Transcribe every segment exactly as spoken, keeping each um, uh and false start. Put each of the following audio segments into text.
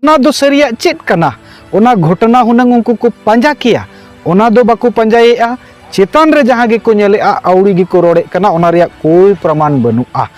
ᱚᱱᱟ ᱫᱚ ᱥᱟᱹᱨᱤᱭᱟᱜ ᱪᱮᱫ ᱠᱟᱱᱟ? ᱚᱱᱟ ᱜᱷᱚᱴᱚᱱᱟ ᱦᱩᱱᱟᱹᱝ ᱩᱱᱠᱩ ᱠᱚ ᱯᱟᱸᱡᱟ ᱠᱮᱭᱟ, ᱚᱱᱟ ᱫᱚ ᱵᱟᱠᱚ ᱯᱟᱸᱡᱟᱭᱮᱫᱼᱟ᱾ ᱪᱮᱛᱟᱱ ᱨᱮ ᱡᱟᱦᱟᱸ ᱜᱮᱠᱚ ᱧᱮᱞᱮᱫᱼᱟ, ᱟᱹᱣᱲᱤ ᱜᱮᱠᱚ ᱨᱚᱲᱮᱫ ᱠᱟᱱᱟ, ᱚᱱᱟ ᱨᱮᱭᱟᱜ ᱠᱳᱭ ᱯᱨᱚᱢᱟᱱ ᱵᱟᱹᱱᱩᱜᱼᱟ᱾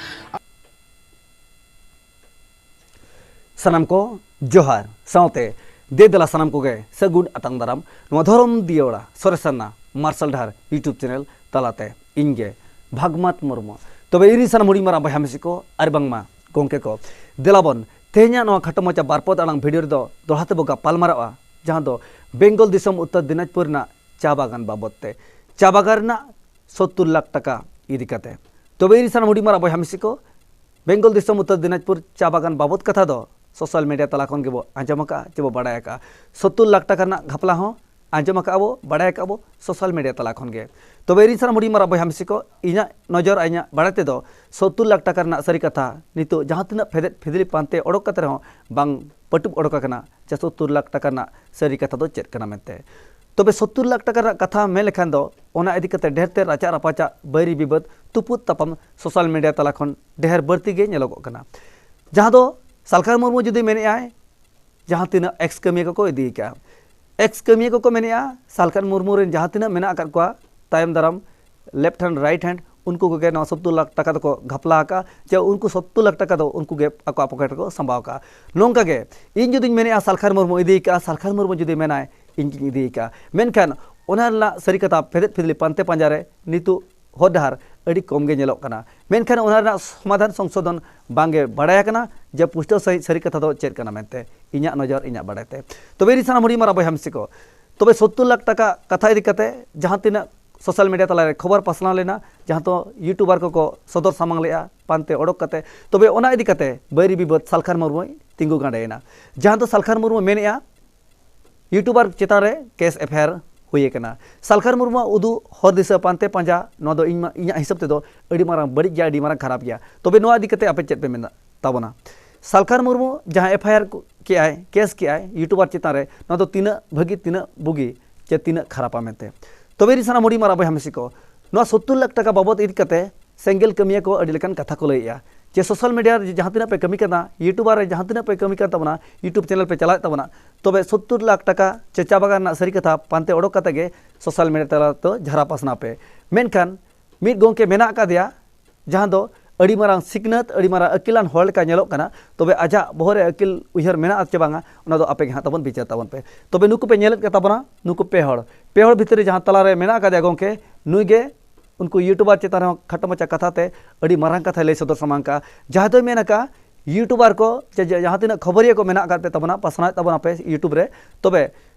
ᱥᱟᱱᱟᱢ ᱠᱚ ᱡᱚᱦᱟᱨ, ᱥᱟᱶᱛᱮ ᱫᱮ ᱫᱮᱞᱟ ᱥᱟᱱᱟᱢ ᱠᱚᱜᱮ ᱥᱟᱹᱜᱩᱱ ᱟᱛᱟᱝ ᱫᱟᱨᱟᱢ ᱱᱚᱣᱟ ᱫᱷᱚᱨᱚᱢ ᱫᱤᱭᱟᱹᱲᱟ ᱥᱚᱨᱮᱥᱟᱱᱟ ᱢᱟᱨᱥᱟᱞ ᱰᱟᱦᱟᱨ YouTube ᱪᱮᱱᱮᱞ ᱛᱟᱞᱟᱛᱮ ᱤᱧ ᱜᱮ ᱵᱷᱟᱜᱽᱢᱟᱛ ᱢᱩᱨᱢᱩ᱾ ᱛᱚᱵᱮ ᱤᱧ ᱨᱤᱱ ᱥᱟᱱᱟᱢ ᱦᱩᱰᱤᱧ ᱢᱟᱨᱟᱝ ᱵᱚᱭᱦᱟ ᱢᱤᱥᱤ ᱠᱚ ᱟᱨ ᱵᱟᱝᱢᱟ ᱜᱚᱢᱠᱮ ᱠᱚ, ᱫᱮᱞᱟ ᱵᱚᱱ ᱛᱮᱦᱮᱧᱟᱜ ᱱᱚᱣᱟ ᱠᱷᱟᱴᱚ ᱢᱟᱪᱷᱟ ᱵᱟᱨ ᱯᱚᱫ ᱟᱲᱟᱝ ᱵᱷᱤᱰᱤᱭᱳ ᱨᱮᱫᱚ ᱫᱚᱦᱲᱟ ᱛᱮᱵᱚ ᱜᱟᱯᱟᱞ ᱢᱟᱨᱟᱜᱼᱟ, ᱡᱟᱦᱟᱸ ᱫᱚ ᱵᱮᱝᱜᱚᱞ ᱫᱤᱥᱚᱢ ᱩᱛᱛᱚᱨ ᱫᱤᱱᱟᱡᱽᱯᱩᱨ ᱨᱮᱱᱟᱜ ᱪᱟ ᱵᱟᱜᱟᱱ ᱵᱟᱵᱚᱫ ᱛᱮ, ᱪᱟ ᱵᱟᱜᱟᱱ ᱨᱮᱱᱟᱜ ᱥᱚᱛᱛᱩᱨ ᱞᱟᱠᱷ ᱴᱟᱠᱟ ᱤᱫᱤ ᱠᱟᱛᱮ᱾ ᱛᱚᱵᱮ ᱤᱧ ᱥᱟᱱᱟᱢ ᱦᱩᱰᱤᱧ ᱢᱟᱨᱟᱝ ᱵᱚᱭᱦᱟ ᱢᱤᱥᱤ ᱠᱚ, ᱵᱮᱝᱜᱚᱞ ᱫᱤᱥᱚᱢ ᱩᱛᱛᱚᱨ ᱫᱤᱱᱟᱡᱽᱯᱩᱨ ᱪᱟ ᱵᱟᱜᱟᱱ ᱵᱟᱵᱚᱫ ᱠᱟᱛᱷᱟ ᱫᱚ ᱥᱳᱥᱟᱞ ᱢᱤᱰᱤᱭᱟ ᱛᱟᱞᱟ ᱠᱷᱚᱱ ᱜᱮᱵᱚ ᱟᱸᱡᱚᱢ ᱟᱠᱟᱫᱼᱟ ᱪᱮ ᱵᱚ ᱵᱟᱲᱟᱭ ᱟᱠᱟᱫᱼᱟ᱾ ᱥᱚᱛᱛᱩᱨ ᱞᱟᱠᱷ ᱴᱟᱠᱟ ᱨᱮᱱᱟᱜ ᱜᱷᱟᱯᱞᱟ ᱦᱚᱸ ᱟᱸᱡᱚᱢ ᱟᱠᱟᱫᱼᱟ ᱵᱚ, ᱵᱟᱲᱟᱭ ᱟᱠᱟᱫᱼᱟ ᱵᱚ ᱥᱳᱥᱟᱞ ᱢᱤᱰᱤᱭᱟ ᱛᱟᱞᱟ ᱠᱷᱚᱱ ᱜᱮ᱾ ᱛᱚᱵᱮ ᱤᱧ ᱥᱟᱱᱟᱢ ᱦᱩᱰᱤᱧ ᱢᱟᱨᱟᱝ ᱵᱚᱭᱦᱟ ᱢᱤᱥᱤ ᱠᱚ, ᱤᱧᱟᱹᱜ ᱱᱚᱡᱚᱨ ᱟᱨ ᱤᱧᱟᱹᱜ ᱵᱟᱲᱟᱭ ᱛᱮᱫᱚ ᱥᱚᱛᱛᱩᱨ ᱞᱟᱠᱷ ᱴᱟᱠᱟ ᱨᱮᱱᱟᱜ ᱥᱟᱹᱨᱤ ᱠᱟᱛᱷᱟ ᱱᱤᱛᱚᱜ ᱡᱟᱦᱟᱸ ᱛᱤᱱᱟᱹᱜ ᱯᱷᱮᱫᱮᱫ ᱯᱷᱮᱫᱞᱤ ᱯᱟᱱᱛᱮ ᱚᱰᱚᱠ ᱠᱟᱛᱮ ᱨᱮᱦᱚᱸ ᱵᱟᱝ ᱯᱟᱹᱴᱩᱵ ᱚᱰᱚᱠ ᱟᱠᱟᱱᱟ ᱡᱮ ᱥᱚᱛᱛᱩᱨ ᱞᱟᱠᱷ ᱴᱟᱠᱟ ᱨᱮᱱᱟᱜ ᱥᱟᱹᱨᱤ ᱠᱟᱛᱷᱟ ᱫᱚ ᱪᱮᱫ ᱠᱟᱱᱟ ᱢᱮᱱᱛᱮ᱾ ᱛᱚᱵᱮ ᱥᱚᱛᱛᱩᱨ ᱞᱟᱠᱷ ᱴᱟᱠᱟ ᱨᱮᱱᱟᱜ ᱠᱟᱛᱷᱟ ᱢᱮᱱ ᱞᱮᱠᱷᱟᱱ ᱫᱚ ᱚᱱᱟ ᱤᱫᱤ ᱠᱟᱛᱮ ᱰᱷᱮᱨ ᱛᱮ ᱨᱟᱪᱟᱜ ᱨᱟᱯᱟᱪᱟᱜ, ᱵᱟᱹᱭᱨᱤ ᱵᱤᱵᱟᱹᱫ, ᱛᱩᱯᱩᱫ ᱛᱟᱯᱟᱢ ᱥᱳᱥᱟᱞ ᱢᱤᱰᱤᱭᱟ ᱛᱟᱞᱟ ᱠᱷᱚᱱ ᱰᱷᱮᱨ ᱵᱟᱹᱲᱛᱤ ᱜᱮ ᱧᱮᱞᱚᱜᱚᱜ ᱠᱟᱱᱟ᱾ ᱡᱟᱦᱟᱸ ᱫᱚ ᱥᱟᱞᱠᱷᱟᱱ ᱢᱩᱨᱢᱩ ᱡᱩᱫᱤ ᱢᱮᱱᱮᱫᱼᱟᱭ, ᱡᱟᱦᱟᱸ ᱛᱤᱱᱟᱹᱜ ᱮᱠᱥ ᱠᱟᱹᱢᱤᱭᱟᱹ ᱠᱚᱠᱚ ᱤᱫᱤ ᱟᱠᱟᱫᱼᱟ, ᱮᱠᱥ ᱠᱟᱹᱢᱤᱭᱟᱹ ᱠᱚᱠᱚ ᱢᱮᱱᱮᱫᱼᱟ, ᱥᱟᱞᱠᱷᱟᱱ ᱢᱩᱨᱢᱩ ᱨᱮᱱ ᱡᱟᱦᱟᱸ ᱛᱤᱱᱟᱹᱜ ᱢᱮᱱᱟᱜ ᱟᱠᱟᱫ ᱠᱚᱣᱟ ᱛᱟᱭᱚᱢ ᱫᱟᱨᱟᱢ ᱞᱮᱯᱷᱴ ᱦᱮᱱᱰ, ᱨᱟᱭᱤᱴ ᱦᱮᱱᱰ, ᱩᱱᱠᱩ ᱠᱚᱜᱮ ᱱᱚᱣᱟ ᱥᱚᱛᱛᱩᱨ ᱞᱟᱠᱷ ᱴᱟᱠᱟ ᱫᱚᱠᱚ ᱜᱷᱟᱯᱞᱟ ᱟᱠᱟᱫᱼᱟ, ᱡᱮ ᱩᱱᱠᱩ ᱥᱚᱛᱛᱩᱨ ᱞᱟᱠᱷ ᱴᱟᱠᱟ ᱫᱚ ᱩᱱᱠᱩ ᱜᱮ ᱟᱠᱚᱣᱟᱜ ᱯᱚᱠᱮᱴ ᱨᱮᱠᱚ ᱥᱟᱢᱵᱟᱣ ᱟᱠᱟᱫᱼᱟ᱾ ᱱᱚᱝᱠᱟ ᱜᱮ ᱤᱧ ᱡᱩᱫᱤᱧ ᱢᱮᱱᱮᱫᱼᱟ ᱥᱟᱞᱠᱷᱟᱱ ᱢᱩᱨᱢᱩ ᱤᱫᱤ ᱟᱠᱟᱫᱼᱟ, ᱥᱟᱞᱠᱷᱟᱱ ᱢᱩᱨᱢᱩ ᱡᱩᱫᱤ ᱢᱮᱱᱟᱭ ᱤᱧ ᱜᱤᱧ ᱤᱫᱤ ᱟᱠᱟᱫᱼᱟ, ᱢᱮᱱᱠᱷᱟᱱ ᱚᱱᱟ ᱨᱮᱱᱟᱜ ᱥᱟᱹᱨᱤ ᱠᱟᱛᱷᱟ ᱯᱷᱮᱫᱮᱫ ᱯᱷᱮᱫᱞᱤ ᱯᱟᱱᱛᱮ ᱯᱟᱸᱡᱟ ᱨᱮ ᱱᱤᱛᱚᱜ ᱦᱚᱨ ᱰᱟᱦᱟᱨ ᱟᱹᱰᱤ ᱠᱚᱢ ᱜᱮ ᱧᱮᱞᱚᱜ ᱠᱟᱱᱟ᱾ ᱢᱮᱱᱠᱷᱟᱱ ᱚᱱᱟ ᱨᱮᱱᱟᱜ ᱥᱚᱢᱟᱫᱷᱟᱱ ᱥᱚᱝᱥᱳᱫᱷᱚᱱ ᱵᱟᱝᱜᱮ ᱵᱟᱲᱟᱭ ᱟᱠᱟᱱᱟ ᱡᱮ ᱯᱩᱥᱴᱟᱹᱣ ᱥᱟᱹᱦᱤᱡ ᱥᱟᱹᱨᱤ ᱠᱟᱛᱷᱟ ᱫᱚ ᱪᱮᱫ ᱠᱟᱱᱟ ᱢᱮᱱᱛᱮ, ᱤᱧᱟᱹᱜ ᱱᱚᱡᱚᱨ, ᱤᱧᱟᱹᱜ ᱵᱟᱲᱟᱭ ᱛᱮ᱾ ᱛᱚᱵᱮ ᱤᱧ ᱥᱟᱱᱟᱢ ᱦᱩᱰᱤᱧ ᱢᱟᱨᱟᱝ ᱵᱚᱭᱦᱟ ᱢᱤᱥᱤ ᱠᱚ, ᱛᱚᱵᱮ ᱥᱚᱛᱛᱩᱨ ᱞᱟᱠᱷ ᱴᱟᱠᱟ ᱠᱟᱛᱷᱟ ᱤᱫᱤ ᱠᱟᱛᱮ ᱡᱟᱦᱟᱸ ᱛᱤᱱᱟᱹᱜ ᱥᱳᱥᱟᱞ ᱢᱤᱰᱤᱭᱟ ᱛᱟᱞᱟᱨᱮ ᱠᱷᱚᱵᱚᱨ ᱯᱟᱥᱱᱟᱣ ᱞᱮᱱᱟ, ᱡᱟᱦᱟᱸ ᱫᱚ ᱭᱩᱴᱩᱵᱟᱨ ᱠᱚᱠᱚ ᱥᱚᱫᱚᱨ ᱥᱟᱢᱟᱝ ᱞᱮᱫᱼᱟ ᱯᱟᱱᱛᱮ ᱚᱰᱚᱠ ᱠᱟᱛᱮ, ᱛᱚᱵᱮ ᱚᱱᱟ ᱤᱫᱤ ᱠᱟᱛᱮ ᱵᱟᱹᱭᱨᱤ ᱵᱤᱵᱟᱹᱫ ᱥᱟᱞᱠᱷᱟᱱ ᱢᱩᱨᱢᱩᱭ ᱛᱤᱸᱜᱩ ᱜᱟᱸᱰᱮᱭᱮᱱᱟ᱾ ᱡᱟᱦᱟᱸ ᱫᱚ ᱥᱟᱞᱠᱷᱟᱱ ᱢᱩᱨᱢᱩ ᱢᱮᱱᱮᱫᱼᱟ, ᱭᱩᱴᱩᱵᱟᱨ ᱪᱮᱛᱟᱱ ᱨᱮ ᱠᱮᱥ ᱮᱯᱷ ᱟᱭ ᱟᱨ ᱦᱩᱭ ᱟᱠᱟᱱᱟ᱾ ᱥᱟᱞᱠᱷᱟᱱ ᱢᱩᱨᱢᱩᱣᱟᱜ ᱩᱫᱩᱜ ᱦᱚᱨ ᱫᱤᱥᱟᱹ ᱯᱟᱱᱛᱮ ᱯᱟᱸᱡᱟ, ᱱᱚᱣᱟ ᱫᱚ ᱤᱧ ᱢᱟ, ᱤᱧᱟᱹᱜ ᱦᱤᱥᱟᱹᱵ ᱛᱮᱫᱚ ᱟᱹᱰᱤ ᱢᱟᱨᱟᱝ ᱵᱟᱹᱲᱤᱡ ᱜᱮᱭᱟ, ᱟᱹᱰᱤ ᱢᱟᱨᱟᱝ ᱠᱷᱟᱨᱟᱯ ᱜᱮᱭᱟ᱾ ᱛᱚᱵᱮ ᱱᱚᱣᱟ ᱤᱫᱤ ᱠᱟᱛᱮ ᱟᱯᱮ ᱪᱮᱫ ᱯᱮ ᱢᱮᱱᱟ ᱛᱟᱵᱚᱱᱟ? ᱥᱟᱞᱠᱷᱟᱱ ᱢᱩᱨᱢᱩ ᱡᱟᱦᱟᱸ ᱮᱯᱷ ᱟᱭ ᱟᱨ ᱠᱮᱜᱼᱟᱭ, ᱠᱮᱥ ᱠᱮᱜᱼᱟᱭ ᱭᱩᱴᱩᱵᱟᱨ ᱪᱮᱛᱟᱱ ᱨᱮ, ᱱᱚᱣᱟ ᱫᱚ ᱛᱤᱱᱟᱹᱜ ᱵᱷᱟᱹᱜᱤ, ᱛᱤᱱᱟᱹᱜ ᱵᱩᱜᱤ, ᱪᱮ ᱛᱤᱱᱟᱹᱜ ᱠᱷᱟᱨᱟᱯᱟ ᱢᱮᱱᱛᱮ? ᱛᱚᱵᱮ ᱨᱮ ᱥᱟᱱᱟᱢ ᱦᱩᱰᱤᱧ ᱢᱟᱨᱟᱝ ᱵᱚᱭᱦᱟ ᱢᱤᱥᱤ ᱠᱚ, ᱱᱚᱣᱟ ᱥᱚᱛᱛᱩᱨ ᱞᱟᱠᱷ ᱴᱟᱠᱟ ᱵᱟᱵᱚᱫ ᱤᱫᱤ ᱠᱟᱛᱮ ᱥᱮᱸᱜᱮᱞ ᱠᱟᱹᱢᱤᱭᱟᱹ ᱠᱚ ᱟᱹᱰᱤ ᱞᱮᱠᱟᱱ ᱠᱟᱛᱷᱟ ᱠᱚ ᱞᱟᱹᱭᱮᱜᱼᱟ᱾ ᱡᱮ ᱥᱳᱥᱟᱞ ᱢᱤᱰᱤᱭᱟ ᱨᱮ ᱡᱟᱦᱟᱸ ᱛᱤᱱᱟᱹᱜ ᱯᱮ ᱠᱟᱹᱢᱤ ᱠᱟᱱᱟ, ᱤᱭᱩᱴᱩᱵᱟᱨ ᱨᱮ ᱡᱟᱦᱟᱸ ᱛᱤᱱᱟᱹᱜ ᱯᱮ ᱠᱟᱹᱢᱤ ᱠᱟᱱ ᱛᱟᱵᱚᱱᱟ, ᱭᱩᱴᱩᱵᱽ ᱪᱮᱱᱮᱞ ᱯᱮ ᱪᱟᱞᱟᱣᱮᱫ ᱛᱟᱵᱚᱱᱟ, ᱛᱚᱵᱮ ᱥᱳᱛᱛᱳᱨ ᱞᱟᱠᱷ ᱴᱟᱠᱟ ᱪᱮ ᱪᱟ ᱵᱟᱜᱟᱱ ᱨᱮᱱᱟᱜ ᱥᱟᱹᱨᱤ ᱠᱟᱛᱷᱟ ᱯᱟᱱᱛᱮ ᱚᱰᱚᱠ ᱠᱟᱛᱮ ᱜᱮ ᱥᱳᱥᱟᱞ ᱢᱤᱰᱤᱭᱟ ᱛᱟᱞᱟ ᱛᱮ ᱡᱷᱟᱨᱟ ᱯᱟᱥᱱᱟᱣ ᱯᱮ᱾ ᱢᱮᱱᱠᱷᱟᱱ ᱢᱤᱫ ᱜᱚᱢᱠᱮ ᱢᱮᱱᱟᱜ ᱟᱠᱟᱫᱮᱭᱟ, ᱡᱟᱦᱟᱸ ᱫᱚ ᱟᱹᱰᱤ ᱢᱟᱨᱟᱝ ᱥᱤᱠᱷᱱᱟᱹᱛ, ᱟᱹᱰᱤ ᱢᱟᱨᱟᱝ ᱟᱹᱠᱤᱞᱟᱱ ᱦᱚᱲ ᱞᱮᱠᱟ ᱧᱮᱞᱚᱜ ᱠᱟᱱᱟ, ᱛᱚᱵᱮ ᱟᱡᱟᱜ ᱵᱚᱦᱚᱜ ᱨᱮ ᱟᱹᱠᱤᱞ ᱩᱭᱦᱟᱹᱨ ᱢᱮᱱᱟᱜᱼᱟ ᱪᱮ ᱵᱟᱝᱟ, ᱚᱱᱟ ᱫᱚ ᱟᱯᱮ ᱜᱮ ᱦᱟᱸᱜ ᱛᱟᱵᱚᱱ ᱵᱤᱪᱟᱹᱨ ᱛᱟᱵᱚᱱ ᱯᱮ᱾ ᱛᱚᱵᱮ ᱱᱩᱠᱩ ᱯᱮ ᱧᱮᱞᱮᱫ ᱠᱚ ᱛᱟᱵᱚᱱᱟ, ᱱᱩᱠᱩ ᱯᱮ ᱦᱚᱲ, ᱯᱮ ᱦᱚᱲ ᱵᱷᱤᱛᱨᱤ ᱨᱮ ᱡᱟᱦᱟᱸ ᱛᱟᱞᱟᱨᱮ ᱢᱮᱱᱟᱜ ᱟᱠᱟᱫᱮᱭᱟ ᱜᱚᱢᱠᱮ, ᱱᱩᱭ ᱜᱮ ᱩᱱᱠᱩ ᱭᱩᱴᱩᱵᱟᱨ ᱪᱮᱛᱟᱱ ᱨᱮᱦᱚᱸ ᱠᱷᱟᱴᱚ ᱢᱟᱪᱷᱟ ᱠᱟᱛᱷᱟ ᱛᱮ ᱟᱹᱰᱤ ᱢᱟᱨᱟᱝ ᱠᱟᱛᱷᱟᱭ ᱞᱟᱹᱭ ᱥᱚᱫᱚᱨ ᱥᱟᱢᱟᱝ ᱠᱟᱜᱼᱟ, ᱡᱟᱦᱟᱸ ᱫᱚᱭ ᱢᱮᱱ ᱟᱠᱟᱫᱼᱟ, ᱭᱩᱴᱩᱵᱟᱨ ᱠᱚ ᱪᱮ ᱡᱟᱦᱟᱸ ᱛᱤᱱᱟᱹᱜ ᱠᱷᱚᱵᱚᱨᱤᱭᱟᱹ ᱠᱚ ᱢᱮᱱᱟᱜ ᱟᱠᱟᱫ ᱯᱮ ᱛᱟᱵᱚᱱᱟ, ᱯᱟᱥᱱᱟᱣᱮᱫ ᱛᱟᱵᱚᱱᱟ ᱯᱮ ᱭᱩᱴᱩᱵᱽ ᱨᱮ, ᱛᱚᱵᱮ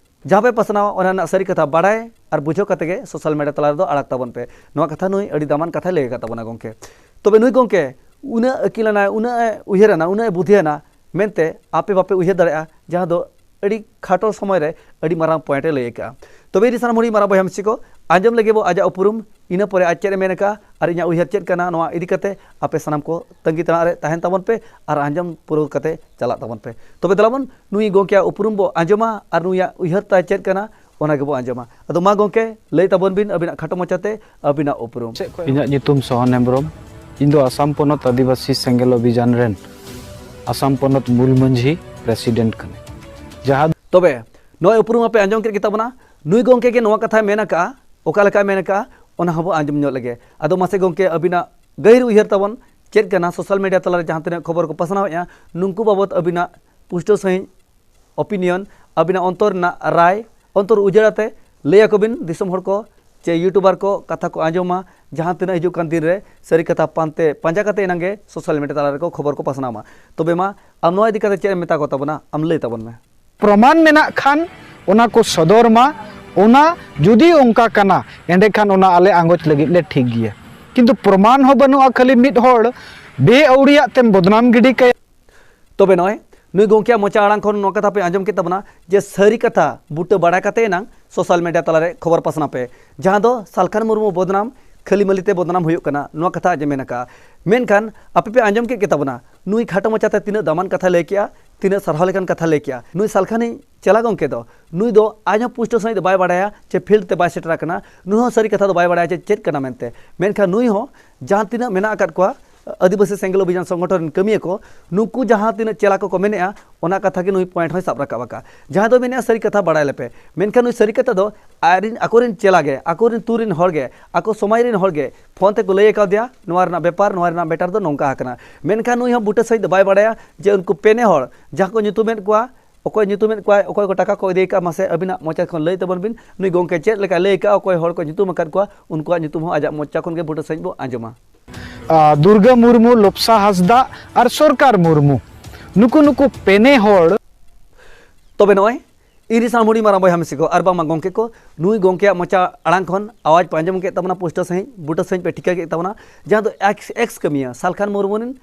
ᱡᱟᱦᱟᱸ ᱯᱮ ᱯᱟᱥᱱᱟᱣᱟ ᱚᱱᱟ ᱨᱮᱱᱟᱜ ᱥᱟᱹᱨᱤ ᱠᱟᱛᱷᱟ ᱵᱟᱲᱟᱭ ᱟᱨ ᱵᱩᱡᱷᱟᱹᱣ ᱠᱟᱛᱮ ᱜᱮ ᱥᱳᱥᱟᱞ ᱢᱤᱰᱤᱭᱟ ᱛᱟᱞᱟ ᱨᱮᱫᱚ ᱟᱲᱟᱜ ᱛᱟᱵᱚᱱ ᱯᱮ᱾ ᱱᱚᱣᱟ ᱠᱟᱛᱷᱟ ᱱᱩᱭ ᱟᱹᱰᱤ ᱫᱟᱢᱟᱱ ᱠᱟᱛᱷᱟᱭ ᱞᱟᱹᱭ ᱟᱠᱟᱫ ᱛᱟᱵᱚᱱᱟ ᱜᱚᱢᱠᱮ᱾ ᱛᱚᱵᱮ ᱱᱩᱭ ᱜᱚᱢᱠᱮ ᱩᱱᱟᱹᱜ ᱟᱹᱠᱤᱞᱟᱱᱟᱭ, ᱩᱱᱟᱹᱜ ᱮ ᱩᱭᱦᱟᱹᱨᱟᱱᱟ, ᱩᱱᱟᱹᱜ ᱮ ᱵᱩᱫᱷᱤᱭᱟᱱᱟ ᱢᱮᱱᱛᱮ ᱟᱯᱮ ᱵᱟᱯᱮ ᱩᱭᱦᱟᱹᱨ ᱫᱟᱲᱮᱭᱟᱜᱼᱟ, ᱡᱟᱦᱟᱸ ᱫᱚ ᱟᱹᱰᱤ ᱠᱷᱟᱴᱚ ᱥᱚᱢᱚᱭ ᱨᱮ ᱟᱹᱰᱤ ᱢᱟᱨᱟᱝ ᱯᱚᱭᱮᱱᱴ ᱮ ᱞᱟᱹᱭ ᱟᱠᱟᱫᱼᱟ᱾ ᱛᱚᱵᱮ ᱤᱫᱤ ᱥᱟᱱᱟᱢ ᱦᱩᱰᱤᱧ ᱢᱟᱨᱟᱝ ᱵᱚᱭᱦᱟ ᱢᱤᱥᱤ ᱠᱚ, ᱟᱸᱡᱚᱢ ᱞᱟᱹᱜᱤᱫ ᱵᱚ ᱟᱡᱟᱜ ᱩᱯᱨᱩᱢ, ᱤᱱᱟᱹ ᱯᱚᱨᱮ ᱟᱡ ᱪᱮᱫ ᱮ ᱢᱮᱱ ᱟᱠᱟᱫᱼᱟ ᱟᱨ ᱤᱧᱟᱹᱜ ᱩᱭᱦᱟᱹᱨ ᱪᱮᱫ ᱠᱟᱱᱟ, ᱱᱚᱣᱟ ᱤᱫᱤ ᱠᱟᱛᱮ ᱟᱯᱮ ᱥᱟᱱᱟᱢ ᱠᱚ ᱛᱟᱺᱜᱤ ᱛᱟᱲᱟᱜ ᱨᱮ ᱛᱟᱦᱮᱱ ᱛᱟᱵᱚᱱ ᱯᱮ ᱟᱨ ᱟᱸᱡᱚᱢ ᱯᱩᱨᱟᱹᱣ ᱠᱟᱛᱮ ᱪᱟᱞᱟᱜ ᱛᱟᱵᱚᱱ ᱯᱮ᱾ ᱛᱚᱵᱮ ᱫᱮᱞᱟ ᱵᱚᱱ ᱱᱩᱭ ᱜᱚᱢᱠᱮᱭᱟᱜ ᱩᱯᱨᱩᱢ ᱵᱚ ᱟᱸᱡᱚᱢᱟ ᱟᱨ ᱱᱩᱭᱟᱜ ᱩᱭᱦᱟᱹᱨ ᱛᱟᱭ ᱪᱮᱫ ᱠᱟᱱᱟ, ᱚᱱᱟ ᱜᱮᱵᱚ ᱟᱸᱡᱚᱢᱟ᱾ ᱟᱫᱚ ᱢᱟ ᱜᱚᱢᱠᱮ, ᱞᱟᱹᱭ ᱛᱟᱵᱚᱱ ᱵᱤᱱ ᱟᱹᱵᱤᱱᱟᱜ ᱠᱷᱟᱴᱚ ᱢᱚᱪᱟᱛᱮ ᱟᱹᱵᱤᱱᱟᱜ ᱩᱯᱨᱩᱢ᱾ ᱤᱧᱟᱹᱜ ᱧᱩᱛᱩᱢ ᱥᱚᱦᱟᱱ ᱦᱮᱢᱵᱨᱚᱢ᱾ ᱤᱧ ᱫᱚ ᱟᱥᱟᱢ ᱯᱚᱱᱚᱛ ᱟᱹᱫᱤᱵᱟᱹᱥᱤ ᱥᱮᱸᱜᱮᱞ ᱚᱵᱷᱤᱡᱟᱱ ᱨᱮᱱ ᱟᱥᱟᱢ ᱯᱚᱱᱚᱛ ᱢᱩᱞ ᱢᱟᱹᱡᱷᱤ, ᱯᱨᱮᱥᱤᱰᱮᱱᱴ ᱠᱟᱹᱱᱟᱹᱧ᱾ ᱡᱟᱦᱟᱸ ᱛᱚᱵᱮ ᱱᱚᱜᱼᱚᱭ ᱩᱯᱨᱩᱢ ᱟᱯᱮ ᱟᱸᱡᱚᱢ ᱠᱮᱫ ᱜᱮ ᱛᱟᱵᱚᱱᱟ, ᱱᱩᱭ ᱜᱚᱢᱠᱮ ᱜᱮ ᱱᱚᱣᱟ ᱠᱟᱛᱷᱟᱭ ᱢᱮᱱ ᱟᱠᱟᱫᱼᱟ᱾ ᱚᱠᱟ ᱞᱮᱠᱟᱭ ᱢᱮᱱ ᱟᱠᱟᱫᱼᱟ, ᱚᱱᱟ ᱦᱚᱸᱵᱚ ᱟᱸᱡᱚᱢ ᱧᱚᱜ ᱞᱮᱜᱮ᱾ ᱟᱫᱚ ᱢᱟᱥᱮ ᱜᱚᱢᱠᱮ, ᱟᱹᱵᱤᱱᱟᱜ ᱜᱟᱹᱦᱤᱨ ᱩᱭᱦᱟᱹᱨ ᱛᱟᱵᱚᱱ ᱪᱮᱫ ᱠᱟᱱᱟ? ᱥᱳᱥᱟᱞ ᱢᱤᱰᱤᱭᱟ ᱛᱟᱞᱟᱨᱮ ᱡᱟᱦᱟᱸ ᱛᱤᱱᱟᱹᱜ ᱠᱷᱚᱵᱚᱨ ᱠᱚ ᱯᱟᱥᱱᱟᱣᱮᱫᱼᱟ, ᱱᱩᱠᱩ ᱵᱟᱵᱚᱛ ᱟᱹᱵᱤᱱᱟᱜ ᱯᱩᱥᱴᱟᱹᱣ ᱥᱟᱺᱦᱤᱡ ᱳᱯᱤᱱᱤᱭᱚᱱ, ᱟᱹᱵᱤᱱᱟᱜ ᱚᱱᱛᱚᱨ ᱨᱮᱱᱟᱜ ᱨᱟᱭ, ᱚᱱᱛᱚᱨ ᱩᱡᱟᱹᱲ ᱟᱛᱮ ᱞᱟᱹᱭ ᱟᱠᱚ ᱵᱤᱱ ᱫᱤᱥᱚᱢ ᱦᱚᱲ ᱠᱚ ᱪᱮ ᱭᱩᱴᱩᱵᱟᱨ ᱠᱚ ᱠᱟᱛᱷᱟ ᱠᱚ ᱟᱸᱡᱚᱢ ᱢᱟ, ᱡᱟᱦᱟᱸ ᱛᱤᱱᱟᱹᱜ ᱦᱤᱡᱩᱜ ᱠᱟᱱ ᱫᱤᱱ ᱨᱮ ᱥᱟᱹᱨᱤ ᱠᱟᱛᱷᱟ ᱯᱟᱱᱛᱮ ᱯᱟᱸᱡᱟ ᱠᱟᱛᱮ ᱮᱱᱟᱝ ᱜᱮ ᱥᱳᱥᱟᱞ ᱢᱤᱰᱤᱭᱟ ᱛᱟᱞᱟ ᱨᱮᱠᱚ ᱠᱷᱚᱵᱚᱨ ᱠᱚ ᱯᱟᱥᱱᱟᱣ ᱢᱟ᱾ ᱛᱚᱵᱮ ᱢᱟ, ᱟᱢ ᱱᱚᱣᱟ ᱤᱫᱤ ᱠᱟᱛᱮ ᱪᱮᱫ ᱮᱢ ᱢᱮᱛᱟ ᱠᱚ ᱛᱟᱵᱚᱱᱟ? ᱟᱢ ᱞᱟᱹᱭ ᱛᱟᱵᱚᱱ ᱢᱮ᱾ ᱯᱨᱚᱢᱟᱱ ᱢᱮᱱᱟᱜ ᱠᱷᱟᱱ ᱚᱱᱟ ᱠᱚ ᱥᱚᱫᱚᱨ ᱢᱟ᱾ ᱚᱱᱟ ᱡᱩᱫᱤ ᱚᱱᱠᱟ ᱠᱟᱱᱟ, ᱮᱸᱰᱮᱠᱷᱟᱱ ᱚᱱᱟ ᱟᱞᱮ ᱟᱸᱜᱚᱪ ᱞᱟᱹᱜᱤᱫ ᱞᱮ ᱴᱷᱤᱠ ᱜᱮᱭᱟ᱾ ᱠᱤᱱᱛᱩ ᱯᱨᱚᱢᱟᱱ ᱦᱚᱸ ᱵᱟᱹᱱᱩᱜᱼᱟ, ᱠᱷᱟᱹᱞᱤ ᱢᱤᱫ ᱦᱚᱲ ᱵᱮᱼᱟᱹᱣᱲᱤᱭᱟᱜ ᱛᱮᱢ ᱵᱚᱫᱱᱟᱢ ᱜᱤᱰᱤ ᱠᱟᱭᱟ᱾ ᱛᱚᱵᱮ ᱱᱚᱜᱼᱚᱭ ᱱᱩᱭ ᱜᱚᱢᱠᱮᱭᱟᱜ ᱢᱚᱪᱟ ᱟᱲᱟᱝ ᱠᱷᱚᱱ ᱱᱚᱣᱟ ᱠᱟᱛᱷᱟ ᱯᱮ ᱟᱸᱡᱚᱢ ᱠᱮᱫ ᱛᱟᱵᱚᱱᱟ ᱡᱮ ᱥᱟᱹᱨᱤ ᱠᱟᱛᱷᱟ ᱵᱩᱴᱟᱹ ᱵᱟᱲᱟᱭ ᱠᱟᱛᱮ ᱮᱱᱟᱝ ᱥᱳᱥᱟᱞ ᱢᱤᱰᱤᱭᱟ ᱛᱟᱞᱟᱨᱮ ᱠᱷᱚᱵᱚᱨ ᱯᱟᱥᱱᱟᱣ ᱯᱮ, ᱡᱟᱦᱟᱸ ᱫᱚ ᱥᱟᱞᱠᱷᱟᱱ ᱢᱩᱨᱢᱩ ᱵᱚᱫᱱᱟᱢ ᱠᱷᱟᱹᱞᱤ ᱢᱟᱹᱞᱤ ᱛᱮ ᱵᱚᱫᱱᱟᱢ ᱦᱩᱭᱩᱜ ᱠᱟᱱᱟ, ᱱᱚᱣᱟ ᱠᱟᱛᱷᱟ ᱟᱡ ᱮ ᱢᱮᱱ ᱟᱠᱟᱫᱼᱟ᱾ ᱢᱮᱱᱠᱷᱟᱱ ᱟᱯᱮ ᱯᱮ ᱟᱸᱡᱚᱢ ᱠᱮᱫ ᱜᱮ ᱛᱟᱵᱚᱱᱟ, ᱱᱩᱭ ᱠᱷᱟᱴᱚ ᱢᱚᱪᱟᱛᱮ ᱛᱤᱱᱟᱹᱜ ᱫᱟᱢᱟᱱ ᱠᱟᱛᱷᱟᱭ ᱞᱟᱹᱭ ᱠᱮᱜᱼᱟ, ᱛᱤᱱᱟᱹᱜ ᱥᱟᱨᱦᱟᱣ ᱞᱮᱠᱟᱱ ᱠᱟᱛᱷᱟᱭ ᱞᱟᱹᱭ ᱠᱮᱜᱼᱟ᱾ ᱱᱩᱭ ᱥᱟᱞᱠᱷᱟᱱᱤᱡ ᱪᱮᱞᱟ ᱜᱚᱢᱠᱮ ᱫᱚ, ᱱᱩᱭ ᱫᱚ ᱟᱡ ᱦᱚᱸ ᱯᱩᱥᱴᱟᱹᱣ ᱥᱟᱺᱦᱤᱡ ᱫᱚ ᱵᱟᱭ ᱵᱟᱲᱟᱭᱟ ᱪᱮ ᱯᱷᱤᱞᱰ ᱛᱮ ᱵᱟᱭ ᱥᱮᱴᱮᱨ ᱟᱠᱟᱱᱟ, ᱱᱩᱭ ᱦᱚᱸ ᱥᱟᱹᱨᱤ ᱠᱟᱛᱷᱟ ᱫᱚ ᱵᱟᱭ ᱵᱟᱲᱟᱭᱟ ᱪᱮ ᱪᱮᱫ ᱠᱟᱱᱟ ᱢᱮᱱᱛᱮ᱾ ᱢᱮᱱᱠᱷᱟᱱ ᱱᱩᱭ ᱦᱚᱸ ᱡᱟᱦᱟᱸ ᱛᱤᱱᱟᱹᱜ ᱢᱮᱱᱟᱜ ᱟᱠᱟᱫ ᱠᱚᱣᱟ, ᱟᱹᱫᱤᱵᱟᱹᱥᱤ ᱥᱮᱸᱜᱮᱞ ᱚᱵᱷᱤᱡᱟᱱ ᱥᱚᱝᱜᱚᱴᱷᱚᱱ ᱨᱮᱱ ᱠᱟᱹᱢᱤᱭᱟᱹ ᱠᱚ, ᱱᱩᱠᱩ ᱡᱟᱦᱟᱸ ᱛᱤᱱᱟᱹᱜ ᱪᱮᱞᱟ ᱠᱚᱠᱚ ᱢᱮᱱᱮᱜᱼᱟ, ᱚᱱᱟ ᱠᱟᱛᱷᱟ ᱜᱮ ᱱᱩᱭ ᱯᱚᱭᱮᱱᱴ ᱦᱚᱸᱭ ᱥᱟᱵ ᱨᱟᱠᱟᱵ ᱟᱠᱟᱫᱼᱟ᱾ ᱡᱟᱦᱟᱸᱭ ᱫᱚ ᱢᱮᱱᱮᱜᱼᱟ, "ᱥᱟᱹᱨᱤ ᱠᱟᱛᱷᱟ ᱵᱟᱲᱟᱭ ᱞᱮᱯᱮ", ᱢᱮᱱᱠᱷᱟᱱ ᱱᱩᱭ ᱥᱟᱹᱨᱤ ᱠᱟᱛᱷᱟ ᱫᱚ ᱟᱡᱨᱤᱱ, ᱟᱠᱚᱨᱮᱱ ᱪᱮᱞᱟ ᱜᱮ, ᱟᱠᱚᱨᱮᱱ ᱛᱩᱨ ᱨᱮᱱ ᱦᱚᱲ ᱜᱮ, ᱟᱠᱚ ᱥᱚᱢᱟᱡᱽ ᱨᱮᱱ ᱦᱚᱲ ᱜᱮ ᱯᱷᱳᱱ ᱛᱮᱠᱚ ᱞᱟᱹᱭ ᱟᱠᱟᱫᱮᱭᱟ, ᱱᱚᱣᱟ ᱨᱮᱱᱟᱜ ᱵᱮᱯᱟᱨ, ᱱᱚᱣᱟ ᱨᱮᱱᱟᱜ ᱢᱮᱴᱟᱨ ᱫᱚ ᱱᱚᱝᱠᱟ ᱟᱠᱟᱱᱟ᱾ ᱢᱮᱱᱠᱷᱟᱱ ᱱᱩᱭ ᱦᱚᱸ ᱵᱩᱴᱟᱹ ᱥᱟᱺᱦᱤᱡ ᱫᱚ ᱵᱟᱭ ᱵᱟᱲᱟᱭᱟ ᱡᱮ ᱩᱱᱠᱩ ᱯᱮᱱᱮ ᱦᱚᱲ ᱡᱟᱦᱟᱸ ᱠᱚ ᱧᱩᱛᱩᱢᱮᱫ ᱠᱚᱣᱟ, ᱚᱠᱚᱭ ᱧᱩᱛᱩᱢᱮᱫ ᱠᱚᱣᱟᱭ, ᱚᱠᱚᱭ ᱠᱚ ᱴᱟᱠᱟ ᱠᱚ ᱤᱫᱤ ᱟᱠᱟᱫᱼᱟ, ᱢᱟᱥᱮ ᱟᱹᱵᱤᱱᱟᱜ ᱢᱚᱪᱟ ᱠᱷᱚᱱ ᱞᱟᱹᱭ ᱛᱟᱵᱚᱱ ᱵᱤᱱ, ᱱᱩᱭ ᱜᱚᱢᱠᱮ ᱪᱮᱫ ᱞᱮᱠᱟᱭ ᱞᱟᱹᱭ ᱟᱠᱟᱫᱼᱟ, ᱚᱠᱚᱭ ᱦᱚᱲ ᱠᱚ ᱧᱩᱛᱩᱢ ᱟᱠᱟᱫ ᱠᱚᱣᱟ, ᱩᱱᱠᱩᱣᱟᱜ ᱧᱩᱛᱩᱢ ᱦᱚᱸ ᱟᱡᱟᱜ ᱢᱚᱪᱟ ᱠᱷᱚᱱ ᱜᱮ ᱵᱩᱴᱟᱹ ᱥᱟᱺᱦᱤᱡ ᱵᱚ ᱟᱸᱡᱚᱢᱟ᱾ ᱟᱨ ᱫᱩᱨᱜᱟᱹ ᱢᱩᱨᱢᱩ, ᱞᱚᱯᱥᱟ ᱦᱟᱸᱥᱫᱟ ᱟᱨ ᱥᱚᱨᱠᱟᱨ ᱢᱩᱨᱢᱩ, ᱱᱩᱠᱩ ᱱᱩᱠᱩ ᱯᱮᱱᱮ ᱦᱚᱲ᱾ ᱛᱚᱵᱮ ᱱᱚᱜᱼᱚᱭ ᱤᱧ ᱨᱤᱱ ᱥᱟᱱᱟᱢ ᱦᱩᱰᱤᱧ ᱢᱟᱨᱟᱝ ᱵᱚᱭᱦᱟ ᱢᱤᱥᱤ ᱠᱚ ᱟᱨ ᱵᱟᱝᱢᱟ ᱜᱚᱢᱠᱮ ᱠᱚ, ᱱᱩᱭ ᱜᱚᱢᱠᱮᱭᱟᱜ ᱢᱚᱪᱟ ᱟᱲᱟᱝ ᱠᱷᱚᱱ ᱟᱣᱟᱡᱽ ᱯᱮ ᱟᱸᱡᱚᱢ ᱠᱮᱫ ᱛᱟᱵᱚᱱᱟ, ᱯᱩᱥᱴᱟᱹ ᱥᱟᱺᱦᱤᱡ, ᱵᱩᱴᱟᱹ ᱥᱟᱺᱦᱤᱡ ᱯᱮ ᱴᱷᱤᱠᱟᱹ ᱠᱮᱫ ᱛᱟᱵᱚᱱᱟ, ᱡᱟᱦᱟᱸ ᱫᱚ ᱮᱠᱥ, ᱮᱠᱥ ᱠᱟᱹᱢᱤᱭᱟᱹ, ᱥᱟᱞᱠᱷᱟᱱ ᱢᱩᱨᱢᱩ ᱨᱤᱱ